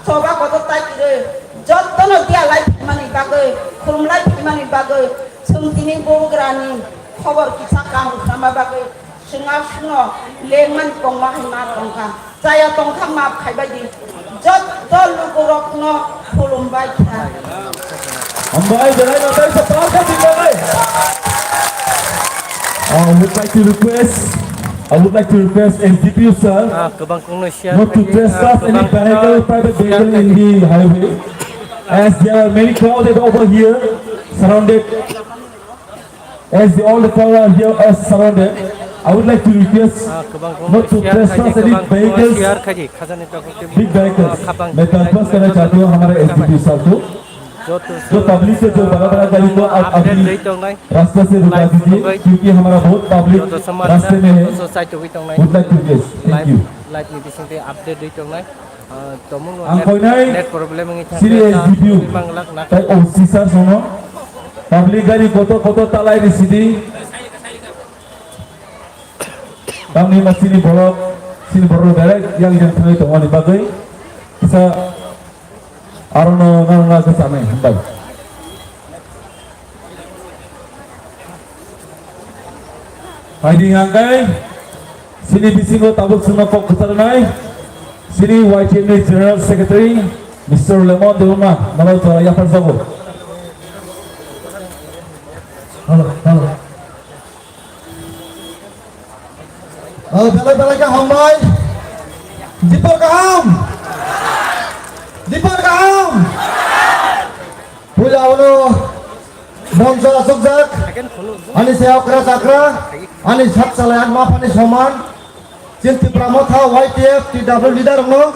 choba kotor tai kwrwi jottono dia lai phaimani bagwi, khulum lai phaimani bagwi chwng tini bubagrani khobor kisa kaham khnama bagwi chwng aswkno lengmani kongma hai ma tongkha. Chaya tongkha map khaibai di. Jotto lukurokno khulumbai kha. Hambai, belai no, belai no, belai no. I would like to request, I would like to request S D P O sir Ah, kwbang kongno share not to khaidi, ah, trespass any kwbang vehicle, private share vehicle in khaidi. The highway, as there are many crowded over here, surrounded. As the, all the crowd are here as surrounded, I would like to request Ah, kwbang kongno not to share trespass khaidi, any kwbang kongno vehicles, share khaidi, khajani tokok twi big vehicles ah, khabang मैं दरख्वास्त करना चाहती हूँ हमारे S D P O sir को, जो पब्लिक से जो बड़ा बड़ा गाड़ी को आप अभी रास्ता से रुका दीजिए, क्योंकि हमारा बहुत पब्लिक रास्ते में है। Would like to request. Thank you. Live ni bising twi update rwi tongnai. Ah, tomung no Ang net, koinai net problem wngwi thangkhe sini ta S D P O, twi manglak na. Tai O C sir sono. Public gari kotor kotor talai di sidi. Tamni ma sini borok, sini borok direct yang yang thangwi tongmani bagwi. Kisa arono nang nang kisa nai hambai. Phaidi hingkhe, sini bisingo tabuk chwngno kok kwcharnai, sini Y T F ni General Secretary, Mister Lemon Debbarma, nono jora yapharjago. Hello, hello. Oh, belai belai khe hambai. Dipor kaham. Dipor kaham. Puila ulo. Bongso asukjak, ani se okra chakra, ani sak salai ang ma phani soman, chini Tipra Motha Y T F T W leader rokno.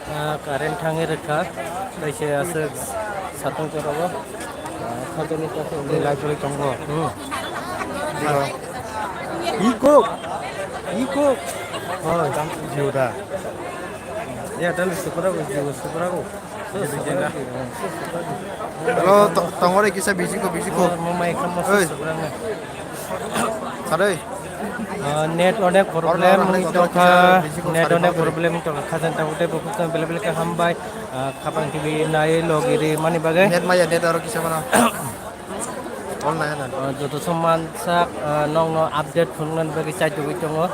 Ah, current thangwi rwkha, kaisa aswk satung chwrago. Ah, khajani tokhe wngwi light rwi tongo. Hmm. Iko, iko. Oh, Jio da. Ya, dan suprago, Jio suprago. Hello, to-, tongore kisa bisiko, bisiko. Oi. Sadoi. Ah, net onek problem wngwi tongkha, net onek problem wngwi tongkha, khajani tabuk tei bukhuk tong bele bele khe hambai, ah, khapang T V nai logiri mani bagwi. Net maya, net aro kisa mano. Online na. Ah, joto soman sak, ah, nokno update phunuknani bagwi chaitugwi tongo.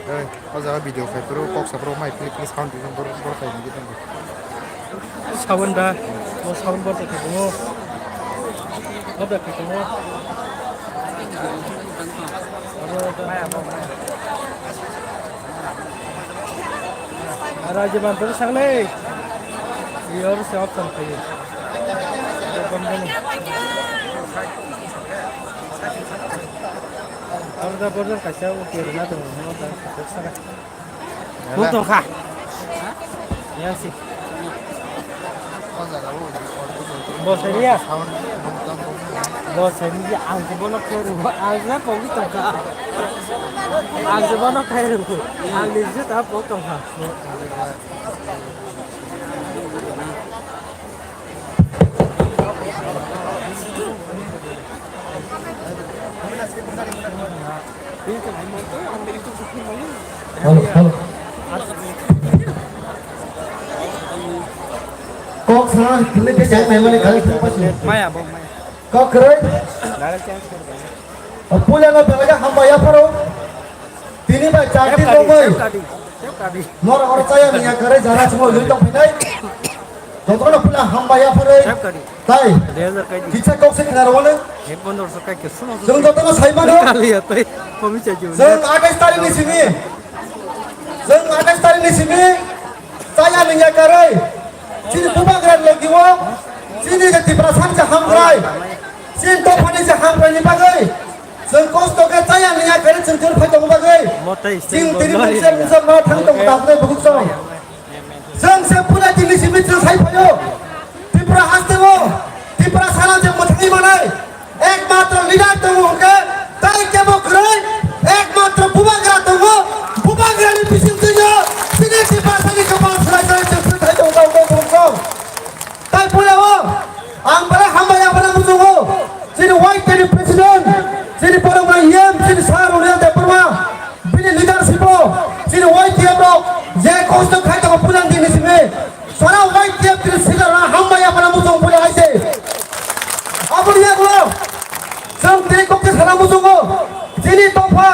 Oi, o jaga video khai phuru kok sa phuru mai click click sound twi borok borok khai nigwi tongo. Sound da, mo sound bo tei khumo. Bo da khumo. Aro da. Aro je ban phuru sangnai. Yor se option khai. Aro da borok kaisa o kerna tongo, hwnba kaisa saka. Bo tong kha. Yang si. Bo saniya. Bo saniya ang se bono khairungo. Ang se pogwi tongkha. Ang se bono khairungo. Ang ni se ta pok tongkha. Hello, hello. Kok sana, kini pe jai mai mani kali tu pas ni. Maya, bo, maya. Kok keroi? Pulang lo belaga hamba ya paro. Tini ba chakti tongoi. Mor or chaya niya kare jara chmo lui tong phinai. Jotono pula hamba ya pare. Tai. Kisa kok se khna rwale. Jeng jotono sai mano. Jeng atais tarik ni simi. Jeng atais tarik ni simi. Chaya niya kare. Chini bubagra logiwo. Chini je Tiprasa ni je hamkrai. Chini dophani je hamkrai ni bagwi. Jeng kosto khe chaya niya kare jeng jor phai tong bagwi. Jeng tini mungsa mungsa ma thang tong bagwi bukuk song. Jeng se pura tini simi jeng sai phaio. Tripura haste o, Tripura sana je mwthangwi manai. Ekmatro leader tongo hwnkhe, tai kebo kwrwi, ekmatro bubagra tongo, bubagrani bising twiyo, chini Tiprasani kwpal swlai swlai chwng swngthai tongo, tongo, tongo, tongo. Tai puila o, ang belai hambai, ang belai muchungo, chini Y T F ni president, chini borok bai E M, chini sir Roniel Debbarma, bini leadership o, chini Y T F rok, je kosto khai tongo puila tini simi, Sara Y T F tini sila ra hambai ya mana muchung puli hai se. Aboni yagulo. Jeng tini kokte sana muchungo. Tini topha.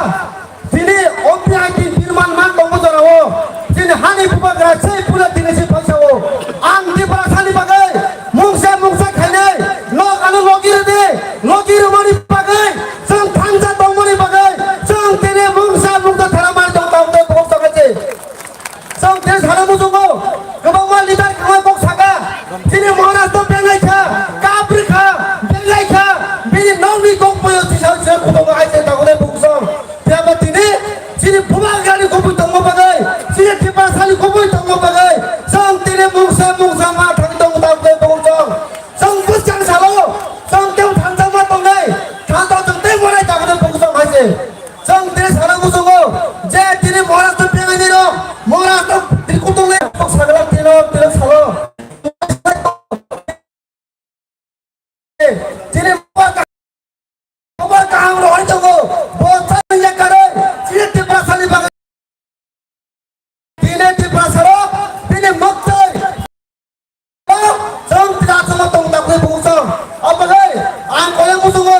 Tini O P I T birman man tongbo jorao. Tini hani bubagra sei pula tini si phaisao. Ang Tiprasani bagwi. Mungsa mungsa khainai. Nok ano logi rwdi. Logi rwmani bagwi. Jeng thansa tongmani bagwi. Jeng tini mungsa mungsa thara mani tong tong tong tong tong se. Chwng tei sana muchungo, kwbangma leader kwbangma kok saka, chini Maharashtra benglai kha, kabri kha, benglai kha, bini nokni kok boyo tisa tisa kutongo hai se tago de buksong. Phiya ba tini, chini bubagrani kubui tongma bagwi, chini Tiprasani kubui tongma bagwi, chwng tini mungsa mungsa ma thang tong tago de buksong. Chwng bwskang salo, chwng tei thansa ma tongnai, thansa chwng tei monai tago de buksong hai se. Chwng tini sana muchungo je tini Maharashtra pengaini rok, Maharashtra tini kutung le kok sagala tino tino salo. Tini bubar kaham rok hai tongo, bo chani yakaroi, tini Tiprasani bagwi. Tini Tiprasarok, tini moktoi. Chwng tini achama tong takle buchong. Abagwi ang koyang muchungo.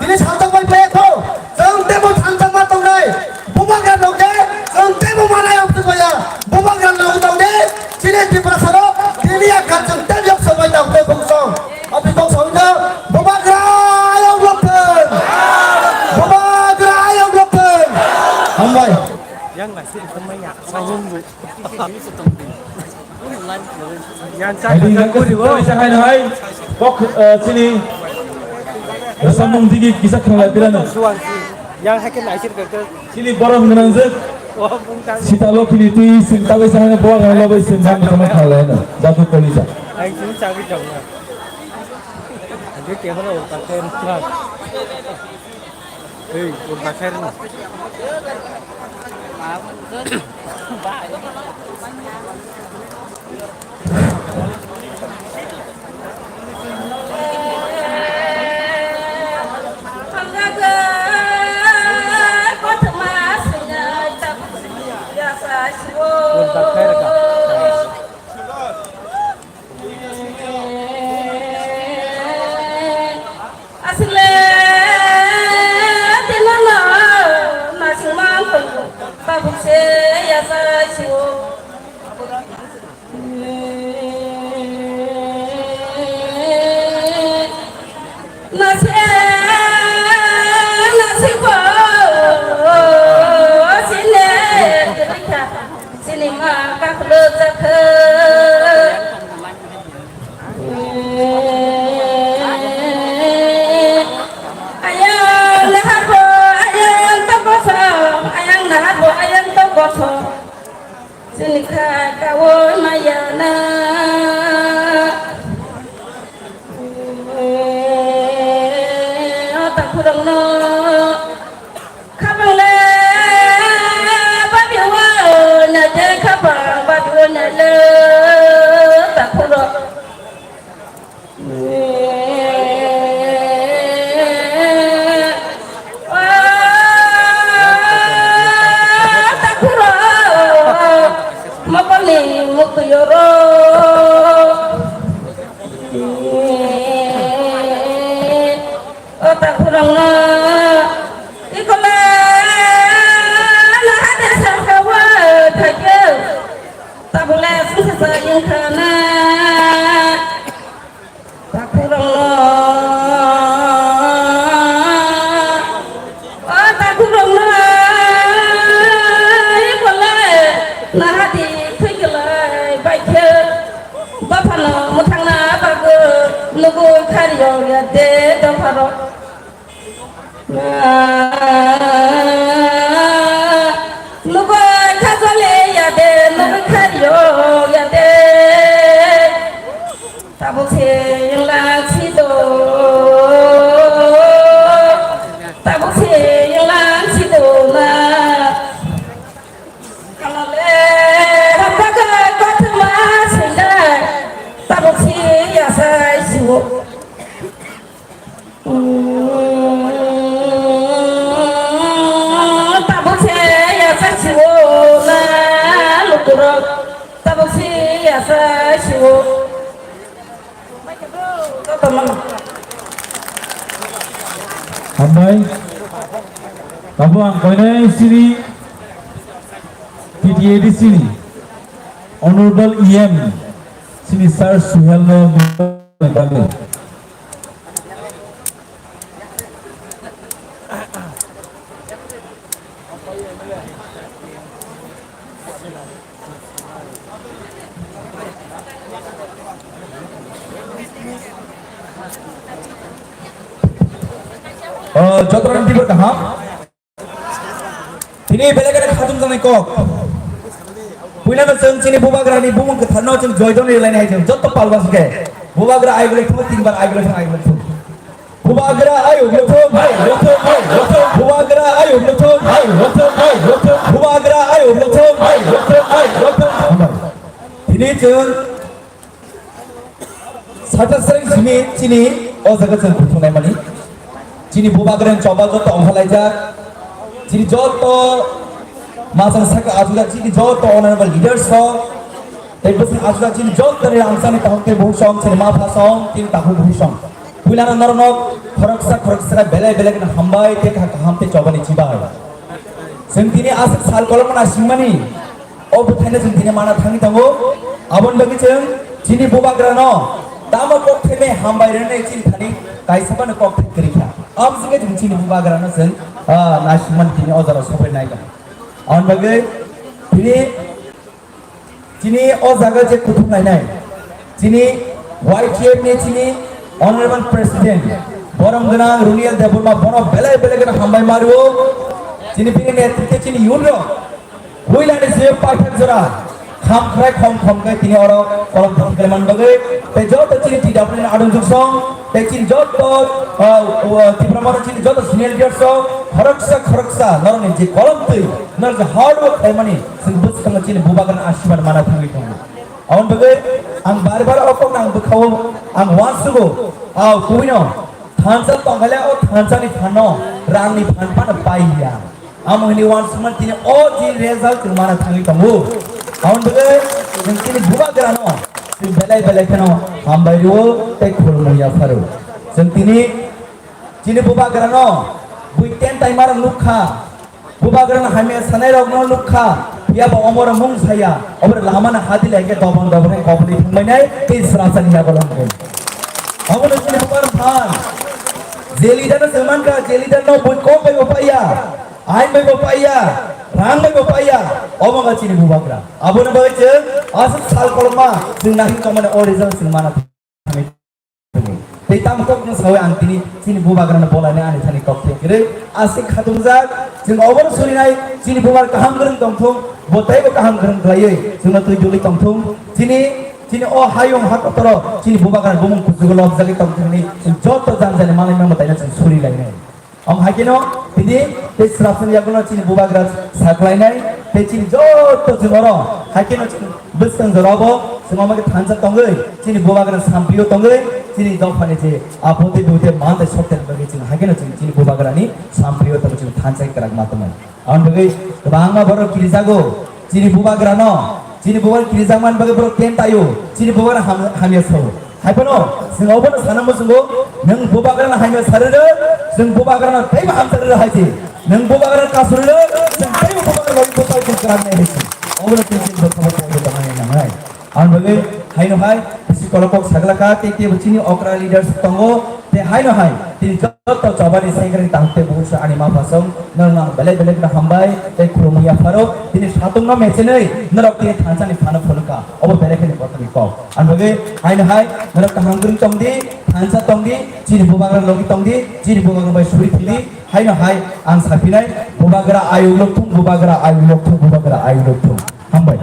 Tini salchok bai payakho. Chwng tebo salchok ma tongnai. Bubagra nokde. Chwng tebo manai ang tubaya. Bubagra nok tongde. Chini Tiprasarok. Tini yakha chwng tebo yok sobai takle buchong. Abi kok songja. Bubagra ayok lokthun. Bubagra ayok lokthun. Hambai. Yang nasi di teman ya. Sahun bu. Yang cakap Jadi, yang kau kau di bawah. Bisa hai hai. Kok, eh, sini. Sambung digi kisah kenal bila na. Suang si. Yang hakin akhir kerja. Sini borok menanjak. Oh, bungkang. Sita lo kini tui sing tabai sana borok yang lo bai sing sama sama kenal na. Jatuh kolisa. Yang sini cakap jauh. Ada kehana orang pakai. Ei, urba khairno. Urba khairka. Asle tinono nasingma tongo, tabuk se yasa sio. Nase, nase ko, sine, sine ma kaklo jakha. Ayang naharbo, ayang tokosong, ayang naharbo, ayang tokosong. Sini kha kawo maya na. Khapang le babi o na je khapang babi o na le takhuro. Takhuro mokol ni mukti yoro. O takhurokno ikola lahade sangkawa thakhe. Tabule sungsa sa yungkhana. Takhurokno, o takhurokno ikola lahadi thwikolai baikhe. Dophano mwthangna bagwi nugwi khariyok ya de dopharok. Nugwi khajole ya de, nugwi khariyok ya de. Tabuk se yanglang sido, tabuk se yanglang sido na. Kalale hambaga kothoma sindai, tabuk se yasai siwo. Tabuk se yasai siwo na lukurok, tabuk se yasai siwo. Hambai. Tabuk ang koinai sini T T A D C ni Honorable E M sini Sir Suhel no. Oh, jotono tibor kaham. Tini belai kheno khatung janai kok. Puilano chwng chini bubagrani bumung kwtharno chwng joidon rilai nai chwng jotto palbas khe. Bubagra ai belai thung, tinbar ai belai thung, ai belai thung. Bubagra ai belai thung, ai belai thung, ai belai thung. Bubagra ai belai thung, ai belai thung, ai belai thung. Bubagra ai belai thung, ai belai thung, ai belai thung. Tini chwng Sata sreng simi chini o jaga chwng kuthumnai mani. Chini bubagrani choba joto ongkhalaijak. Chini joto masang saka ajuda chini joto honorable leaders rok. Tei bwswng ajuda chini joto ni rangchakni takhuk tei buhuk song, chini ma pha song, chini takhuk buhuk song. Puilano norokno khoroksa khoroksa belai belai kheno hambai tei kha kaham tei chobani chibai. Chwng tini aswk sal kolokma naisingmani. O bwthaino chwng tini mana thangwi tongo. Aboni bagwi chwng chini bubagrano tamo kok thepmai hambai rwnai chini thani kaisa phano kok thep kwrwi kha. Abo chwngkhe chwng chini bubagrano chwng, ah, naisingmani tini o jora sopai nai kha. Aboni bagwi tini chini o jaga je kuthum lainai chini Y T F ni chini Honorable President borom gwnang Runiel Debbarma bono belai belai kheno hambai ma rwo. Chini bini netritwe chini youth rok Puilani se paithak jora kham khrai khom khom khe tini oro kolom thang khe man bagwi tei joto chini T W ni adong juksong tei chini joto, ah, ah, Tipra Motha chini joto senior leaders rok khoroksa khoroksa norokni je kolom twi norok je hard work khlaimani chwng bwskango chini bubagrani asirwad mana thangwi tongo. Aboni bagwi ang bar bar o kokno ang bwkhao ang uansugo, ah, kubuino thansa tongkhaile o thansani phanno rangni phan phano pai ya. Amo hwnwi uansukmani tini o je result chwng mana thangwi tongo. Aboni bagwi chwng chini bubagrano chwng belai belai kheno hambai rwo tei khulumung yapharo. Chwng tini chini bubagrano bui ten taimarok nukha, bubagrano hamya sanairokno nukha, phiyaba omoro mung saya, oboro lamano hadi lai khe dobon dobon khe koboni thangbainai tei srasani yago longkhe. Abono chini bubagrano phan je leader no chwng mankha, je leader no bui kok bai bo paiya. Ain bai bo paiya, rang bai bo paiya, omo wngkha chini bubagra. Aboni bagwi chwng aswk sal kolokma chwng naising tongmani o result chwng mana thangwi tongo. Tei tamo kokno sawi ang tini chini bubagrano bolainai ani thani kok thai kwrwi aswk khatungjak. Chwng obono surinai chini bubagra kaham kwrwng tongthung, bo teibo kaham kwrwng khlaiwi chwngno twi duli tongthung. Chini, chini o hayung ha kotoro chini bubagrani bumung kuchugo lobjagwi tongthung hwnwi chwng joto jani jani manwi mano taino chwng surilainai. Ang haikeno tini tei srapsani yagulo chini bubagra saklainai tei chini joto chini oro haikeno chini bwskang jorabo chini omo khe thansa tongwi chini bubagra samprio tongwi chini dophani je apoti dute mantai sokten bagwi chini haikeno chini, chini bubagrani samprio tongwi chini thansa kwrak ma tongwi. Ang bagwi kwbangma borok kirijago. Chini bubagrano, chini bubagra kirijakmani bagwi borok tent taio, chini bubagra ham-, hamya sao. Haiphano, chwng obono sana muchungo, nwng bubagrano hamya sarwi rw, chwng bubagrano teibo hamsarwi rw hai se. Nwng bubagrano kasuri rw, chwng teibo bubagrano bwsai chwng kwrak nai hai se. Obono chwng chini bwkhao poito tongmani nangnai. Ang bagwi haino hai bisi kolokok saglaka tei teibo chini okra leaders tongo. Tei haino hai, tini joto chobani sengkring tang tei bukusa ani ma phasong, nang nang belai belai no hambai, tei khulumwi yapharo, tini satung no mechenwi, norok tini thansa ni phano phunukha, obo belai kheno kotor ni kok. Ang bagwi, haino hai, norok kaham kwrwng tong di, thansa tong di, chini bubagra logi tong di, chini bubagra bai suri thili, haino hai, ang saphinai, bubagra ayuk lokthung, bubagra ayuk lokthung, bubagra ayuk lokthung. Hambai.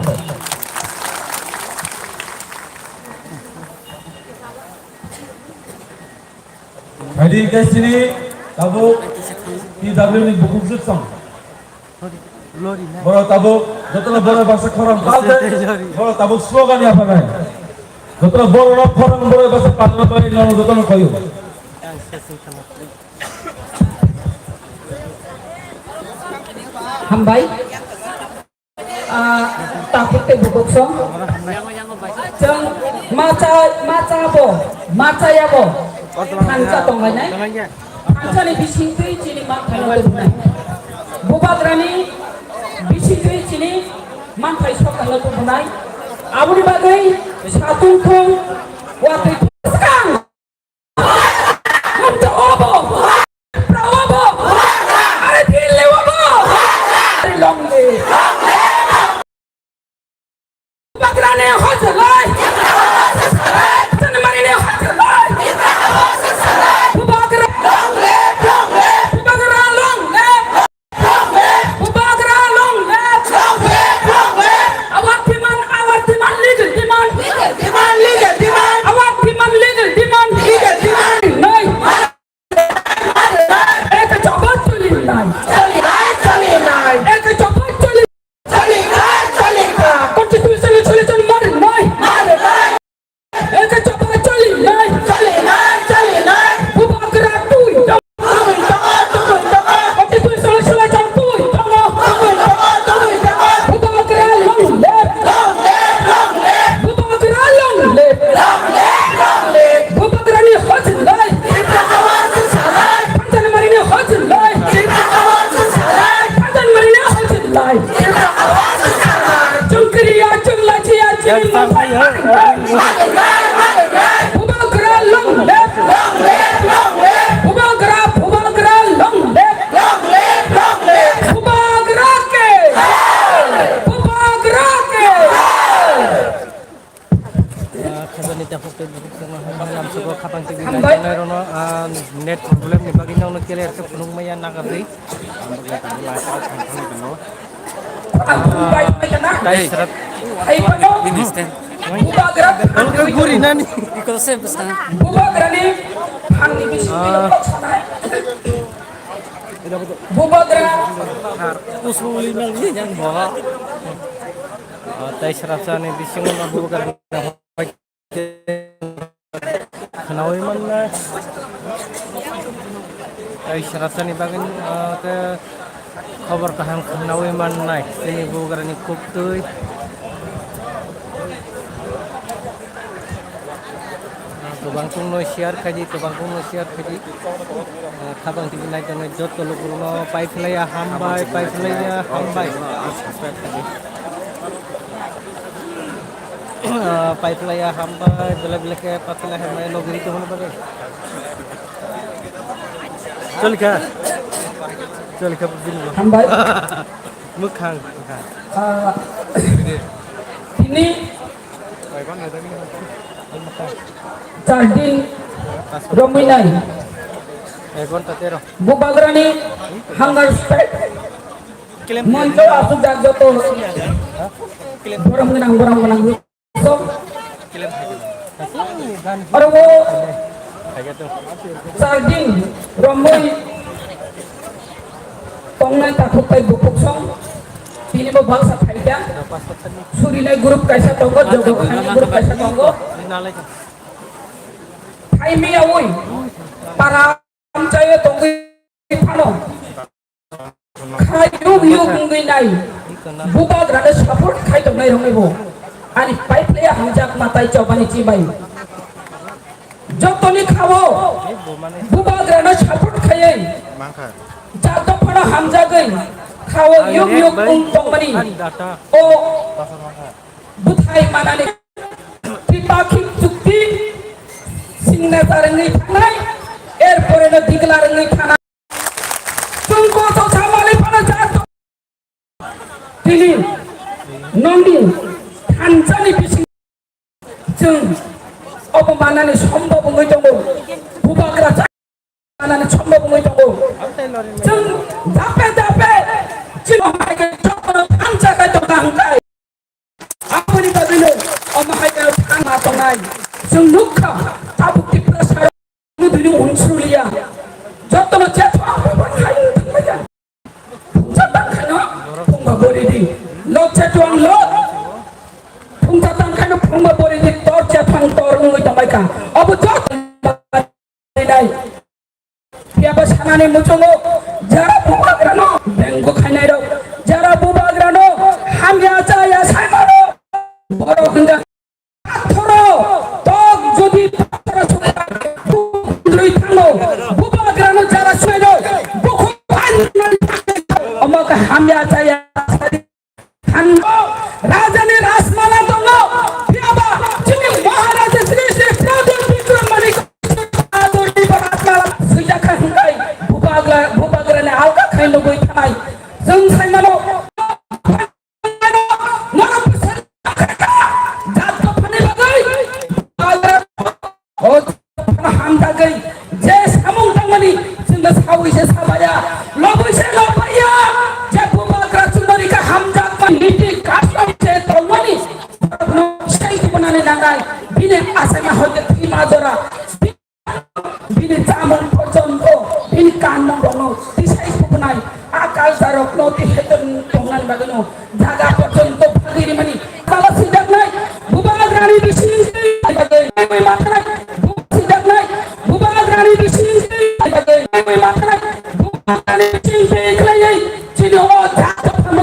Phaidi hwnkhe chini tabuk T W ni bukhuk jwk song. Borok tabuk jotono borok baksa khorang pal de. Borok tabuk slogan yapharnai. Jotono borok rok khorang borok baksa palna bai nono jotono koyo. Hambai. Ah, takhuk tei bukhuk song. Chwng macha, macha bo, macha ya bo. Thansa tonglainai. Thansa ni bising twi chini ma khana tubunai. Bubagrani bising twi chini manthai sok khana tubunai. Aboni bagwi satung thung watwi skang. Hamsa obo! Pra obo! Are thil le obo! Are long live! Bubagrani hojlai! Chanmarini hojlai! Bubagra long live! Long live! Bubagra long live! Bubagra long live! Long live! Long live! Our demand, our demand, legal demand! Legal demand, legal demand! Our demand, legal demand! Legal demand! Noi! Ek chopot choli nai! Choli nai, choli nai! Ek chopot choli! Choli nai, choli nai! Constitutional solution mar noi! Mar noi! Eke chapa choli nai. Choli nai, choli nai. Bubagra twi tong. Twi tongo, twi tongo. Eke twi solo solo chong twi tongo. Twi tongo, twi tongo. Bubagra long live. Long live, long live. Bubagra long live. Long live, long live. Bubagra ni hojlai. Tipra Hawa Susanai. Panchal Mari ni hojlai. Tipra Hawa Susanai. Panchal Mari ni hojlai. Tipra Hawa Susanai. Chungkriya, chunglachiya, chini mama. Bubagra long live! Long live! Long live! Bubagra, Bubagra long live! Long live! Long live! Bubagra ke! Bubagra ke! Ah, khajani takhuk tei bukhuk tongma hai hai lamsogo khatang twi hambai. Nai tongnai rono, ah, net problem ni bagwi nokno clear khe phunuk maya nagardi. Ang bukhuk tangwi lai kha, ang thangwi tongo. Ang bukhuk bai bai kana? Tei srat. Ai pano. Ini stand. Bubagra. Ang khe guri nani. Ikal se basta. Bubagra ni phangni bising ni kok sanai. Bubagra. Usuli nang ni yang bawa. Ah, tei srapsani bisingo no bubagra khwnaui mannai. Tei srapsani bagwi, ah, khe khobor kaham khwnaui mannai. Chini bubagrani kuktwi. Ah, kwbangtongno share khaidi, kwbangtongno share khaidi. Ah, khabang tini nai tongnai joto lukurokno pai khlaiya hambai, pai khlaiya hambai. Ah, pai khlaiya hambai, belai belai khe pai khlaiya hambai, logiri tongmani bagwi. Choli kha. Choli kha bini bo. Hambai. Mwkhang, mwkhang. Ah, tini char din romwi nai. Ek ghonta tero. Bubagrani hunger strike. Moncho asuk jak joto. Borom gwnang, borom gwnang. Oro o char din romwi Tongnai takhuk tai bukhuk song, tini bo baksa phaikha. Surinai group kaisa tongo, jogo khainai group kaisa tongo. Phaimiyaui para amchaio tongwi phano. Kha yuk yuk wngwi nai. Bubagrano support khai tongnai rokni bo. Ani paiphlaiya hamjak matai chobani chibai. Jotoni khao bubagrano support khaiwi jat dophano hamjagwi khao yuk yuk wng tongmani o bwthai manani tripakhik chukti signature wngwi thangnai, er poreno declare wngwi thangnai. Chwng koso samani phano jat tini nongni thansani bising chwng obo manani sombhob wngwi tongo. Bubagra cha-, manani sombhob wngwi tongo. Chwng dape dape chini hai khe jotono thansa khai tongna hwnkhe. Aboni bagwino omo hai khe thangma tongnai. Chwng nukha tabuk Tiprasa rok nw dino unsuriya. Jotono chetho ang bubagra khai thangmaya. Phungsa tang khaino phungba bori di. Lo chetwang lo. Phungsa tang khaino phungba bori di. Tor chethang tor wngwi tongbai kha. Obo jot nai. Phiya ba sanani muchungo jara bubagrano bengbo khainai rok. Jara bubagrano hamya chaya saimano. Borok hwnga Pathoro, tok jodi pathoro sukha, buk rwi thango, bubagrano jara suino, bukhuk phan omo khe hamya chaya sadi thango, rajani rajmala tongo, phiyaba chini Maharaja Sri Sri Pradyot Bikram Manik Adorni Rajmala swijak kha hwnkhe bubagra, bubagrani alka khai nugwi thanai. Chwng saimano, Norok bwswk jat dophani bagwi o hamjagwi je samung tangmani chwngno sawi se sabaya, lobwi se lobaya, je bubagra chwngno rikha hamjakma niti custom se tongmani, borokno sei tubunani nangnai, bini achaima hoite thwima jora. Bini chamung porjonto, bini kanmung rokno tisai kubunai, a culture rokno tihai tong-, tongnani bagwino jaga porjonto phagwi rimani. Baba sijaknai, bubagrani bising twi bagwi nangwi mathanai, buba sijaknai, bubagrani bising twi bagwi nangwi mathanai, bubagrani bising twi khlaiwi chini o jaga phano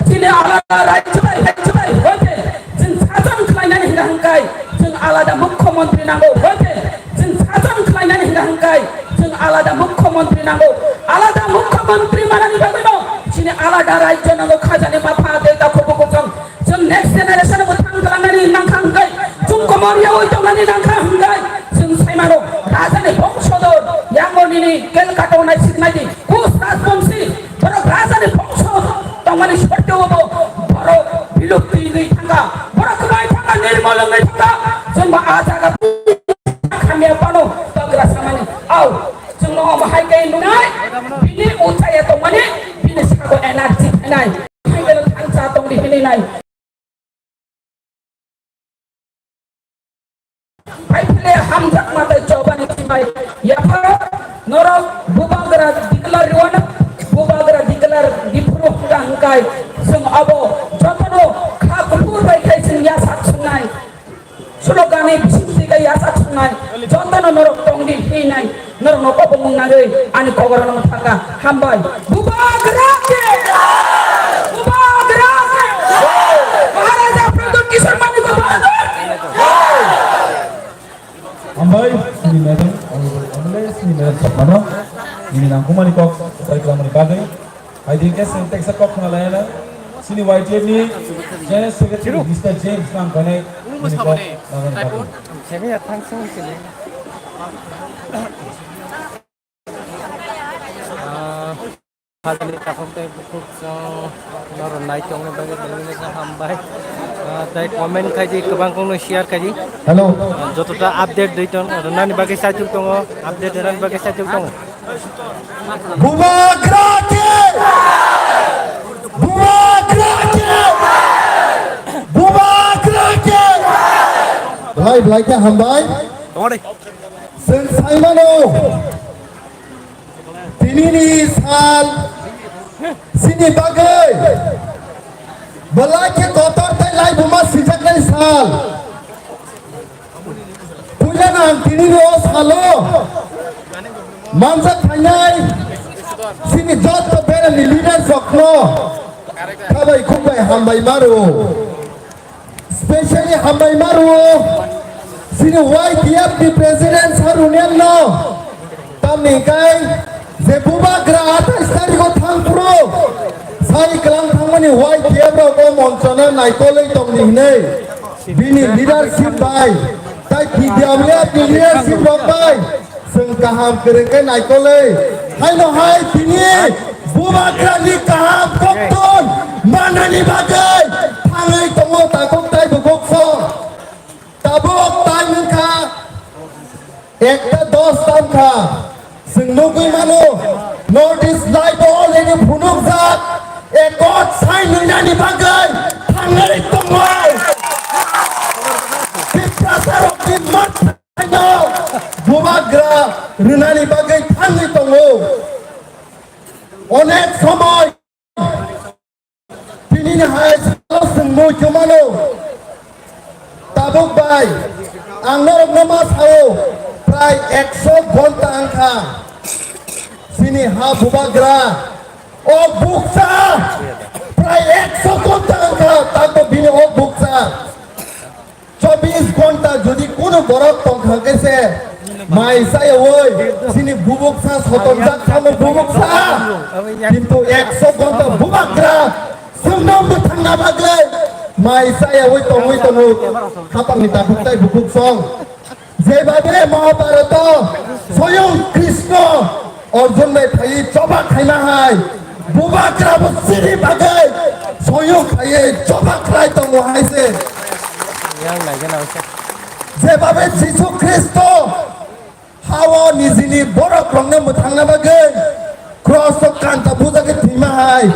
Chini alada rajyo bai, rajyo bai hoite chwng sason khlainani hwnka hwnkai chwng alada mukhyamantri nango, hoite chwng sason khlainani hwnka hwnkai chwng alada mukhyamantri nango. Alada mukhyamantri manani bagwino chini alada rajyo nango, khajani mapha tei takhuk bukhuk chwng, chwng next generation bo thang twlangnani nangkha hwnkai, chwng komor yaui tongnani nangkha hwnkai chwng saimano rajani bongsodor yango nini Calcutta o nai siknai di. Kus Rajbongsi, borok rajani bongso tongmani sorteo bo borok bilupti wngwi thangkha, borok kwbai thangkha, nirmol wngwi thangkha, chwngbo a jaga khamya phano bagra samani. Au, chwngno omo hai khe nungnai, bini uchaya tongmani, bini sago energy phainai, hai khe thangcha tongdi hinwi nai. Paiphile hamjakma tei chobani chimai yapharo norok bubagra declare rwano, bubagra declare diphuru hwnkha hwnkhe chwng abo jotono kha kuphur bai khe chwng yachak swngnai. Slogan ni bisingtwi khe yachak swngnai. Jotono norok tongdi hinwi nai. Norokno kobongmung nangwi ani kogoranno thangkha. Hambai. Bubagra ki! Bubagra ki! Maharaja Pradyot Kishore Manik Bahadur ki! Hambai, chini madam, honorable M L A, chini madam Sopano, nini nangkukmani kok, sai klamani bagwi. Hai di khe chwng teksa kok khna laina, chini Y T F ni General Secretary Mister James nang kane, nini kok nangani bagwi. Semiya thangsung sini. Ah, hajani takhuk tei bukhuk chwng norok nai tongna bagwi belai no hambai. Ah, tei comment khai di, kwbang kok no share khai di. Hello. Ah, jotota update dui tong rwnani bagwi saichuk tongo, update rwnani bagwi saichuk tongo. Bubagra ki! Bubagra ki! Bubagra ki! Belai belai khe hambai. Chwng saimano, tinini sal Sini bagwi belai khe kotor tei laibuma sijaknai sal. Puilano ang tinini o salo manjak phainai sini jotto beremni leaders rokno khabai khukbai hambai maro. Specially hambai maro sini Y T F ni president Sir Union no. Tamni kai je bubagra atais tarikh o thang phuru sai kwlang thangmani Y T F rok o monchano naikolwi tongdi hinwi bini leadership bai tai T W F ni leadership rok bai chwng kaham kwrwng khe naikolwi haino hai tini bubagra ni kaham kokthon manani bagwi thangwi tongo takhuk tai bukhuk song. Tabuk time wngkha ekta dos tamkha. Chwng nugwi mano, North East Live o already phunukjak accord sign wngnani bagwi thangwi tongo. Tiprasa rokni mwthangno bubagra rwnani bagwi thangwi tongo. Onek somoi Tinini hai salo chwng muitu mano. Tabuk bai ang norokno ma sao, prai ekso gonta wngkha. Chini ha bubagra o bukcha prai ekso gonta wngkha, tamo bini o bukcha. Chobbish ghonta jodi kunu borok tongkha khe se mai chayaui chini bubuksa sotonjak samo bubuksa. Kintu ekso ghonta bubagra chwngno mwthangna bagwi mai chayaui tongwi tongo. Khapangni takhuk tai bukhuk song. Jebhabe Mahabharato soyong Krishno Arjun bai phaiwi choba khaima hai, bubagra bo chini bagwi soyung khaiwi choba khlai tongo hai se. Jebhabe Jisu Khristo hao nijini borok rokno mwthangna bagwi cross o kanta bujagwi thwima hai,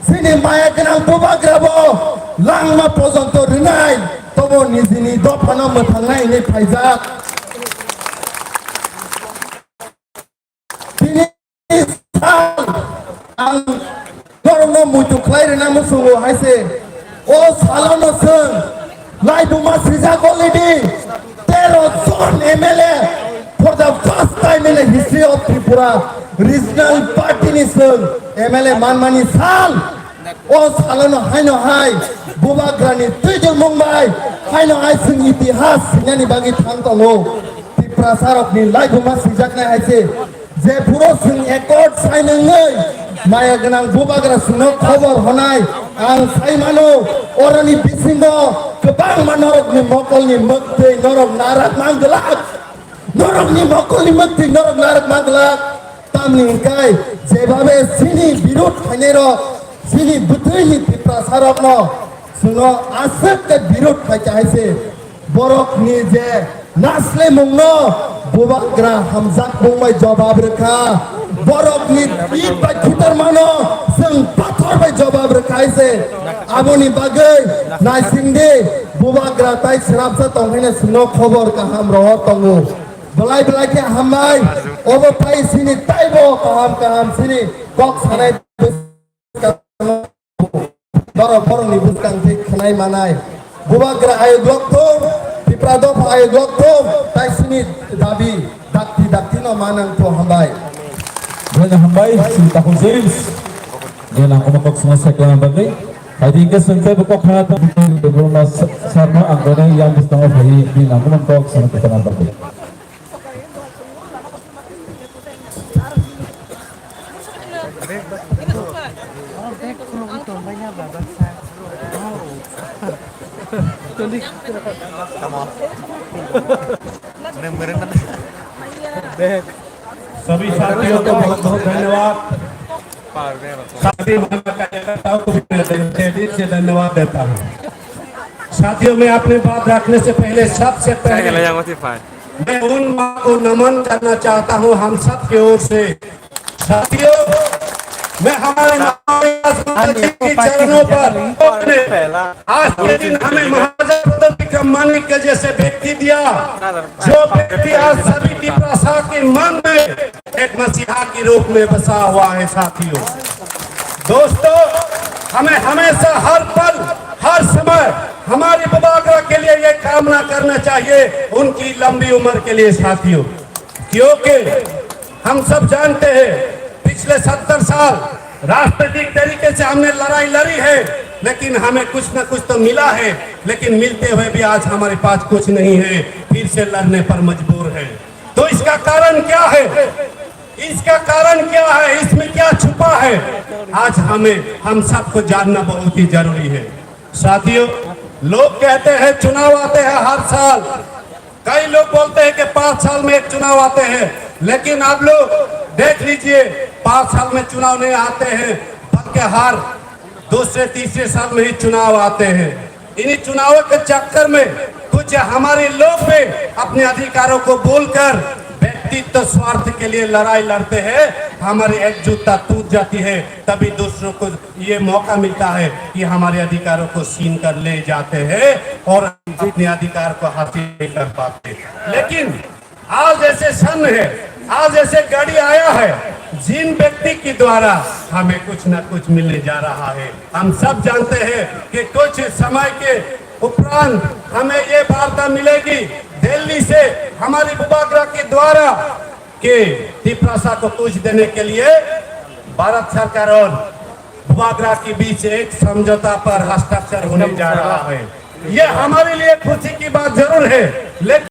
chini maya gwnang bubagra bo langma pojonto rwnai, tobo nijini dophano mwthangnai hinwi phaijak. Tini sal ang norokno muitu khlai rwna muchungo hai se. O salono chwng laibuma sijak already tero jon M L A for the first time in the history of Tripura regional party ni chwng M L A manmani sal. O salono haino hai bubagrani twijlmung bai haino hai chwng itihas sinani bagwi thang tongo. Tiprasarokni laibuma sijaknai hai se, jephuru chwng accord sign wngwi maya gwnang bubagra chwngno khobor honai, ang sai mano, oroni bisingo kwbangma norokni mokolni mwktwi norok narak mang glak, norokni mokolni mwktwi norok narak mang glak. Tamni hwnkhe jebhabe chini birod khainairok, chini bwtwini Tiprasarokno chwngno aswk khe birod khai khe hai se, borokni je naslemungno bubagra hamjakmung bai jobab rwkha, borokni it bai khitarmano chwng pathor bai jobab rwkha hai se. Aboni bagwi naisingdi, bubagra tai srapsa tongkhaino chwngno khobor kaham rohor tongo. Belai belai khe hambai, obo phai sini taibo kaham kaham sini kok sanai bwskango, borok borokni bwskang thik khnai manai. Bubagra ayok lok thung, Tipra dopha ayok lok thung, tai sini dabi dakti dakti no manang tho hambai. Belai hambai, sini Takhuk James. Belai hambai kok sana sekla bagwi. Hai di ke sengke bukok khana ta, Debbarma Sarma ang kone yang bwskango phai di nangkukmani kok sana kwtana bagwi. सभी साथियों को बहुत बहुत धन्यवाद। साथी हमारे कार्यकर्ताओं को भी मैं दिल से धन्यवाद देता हूँ। साथियों, मैं अपनी बात रखने से पहले सबसे पहले मैं उन माँ को नमन करना चाहता हूँ हम सब की ओर से। साथियों, मैं हमारे महाराज जी के चरणों पर आज के दिन हमें महाराजा प्रदीप मानिक के जैसे व्यक्ति दिया, जो व्यक्ति आज सभी की भाषा के मन में एक मसीहा के रूप में बसा हुआ है। साथियों, दोस्तों, हमें हमेशा, हर पल, हर समय हमारी बुबागरा के लिए ये कामना करना चाहिए, उनकी लंबी उम्र के लिए साथियों, क्योंकि हम सब जानते हैं, पिछले सत्तर साल राष्ट्रपति तरीके से हमने लड़ाई लड़ी है, लेकिन हमें कुछ ना कुछ तो मिला है, लेकिन मिलते हुए भी आज हमारे पास कुछ नहीं है, फिर से लड़ने पर मजबूर है। तो इसका कारण क्या है? इसका कारण क्या है? इसमें क्या छुपा है? आज हमें, हम सबको जानना बहुत ही जरूरी है। साथियों, लोग कहते हैं चुनाव आते हैं हर साल, कई लोग बोलते हैं कि पाँच साल में एक चुनाव आते हैं, लेकिन आप लोग देख लीजिए, पाँच साल में चुनाव नहीं आते हैं, बल्कि हर दूसरे तीसरे साल में ही चुनाव आते हैं। इन्हीं चुनावों के चक्कर में कुछ हमारे लोग भी अपने अधिकारों को भूलकर व्यक्तित्व स्वार्थ के लिए लड़ाई लड़ते हैं। हमारी एकजुटता टूट जाती है, तभी दूसरों को ये मौका मिलता है कि हमारे अधिकारों को छीन कर ले जाते हैं और अपने अधिकार को हासिल नहीं कर पाते। लेकिन आज ऐसे क्षण है, आज ऐसे घड़ी आया है, जिन व्यक्ति के द्वारा हमें कुछ ना कुछ मिलने जा रहा है। हम सब जानते हैं कि कुछ समय के उपरांत हमें ये वार्ता मिलेगी दिल्ली से, हमारी बुबागरा के द्वारा, कि तिपरासा को कुछ देने के लिए भारत सरकार और बुबागरा के बीच एक समझौता पर हस्ताक्षर होने जा रहा है। ये हमारे लिए खुशी की बात जरूर है, लेकिन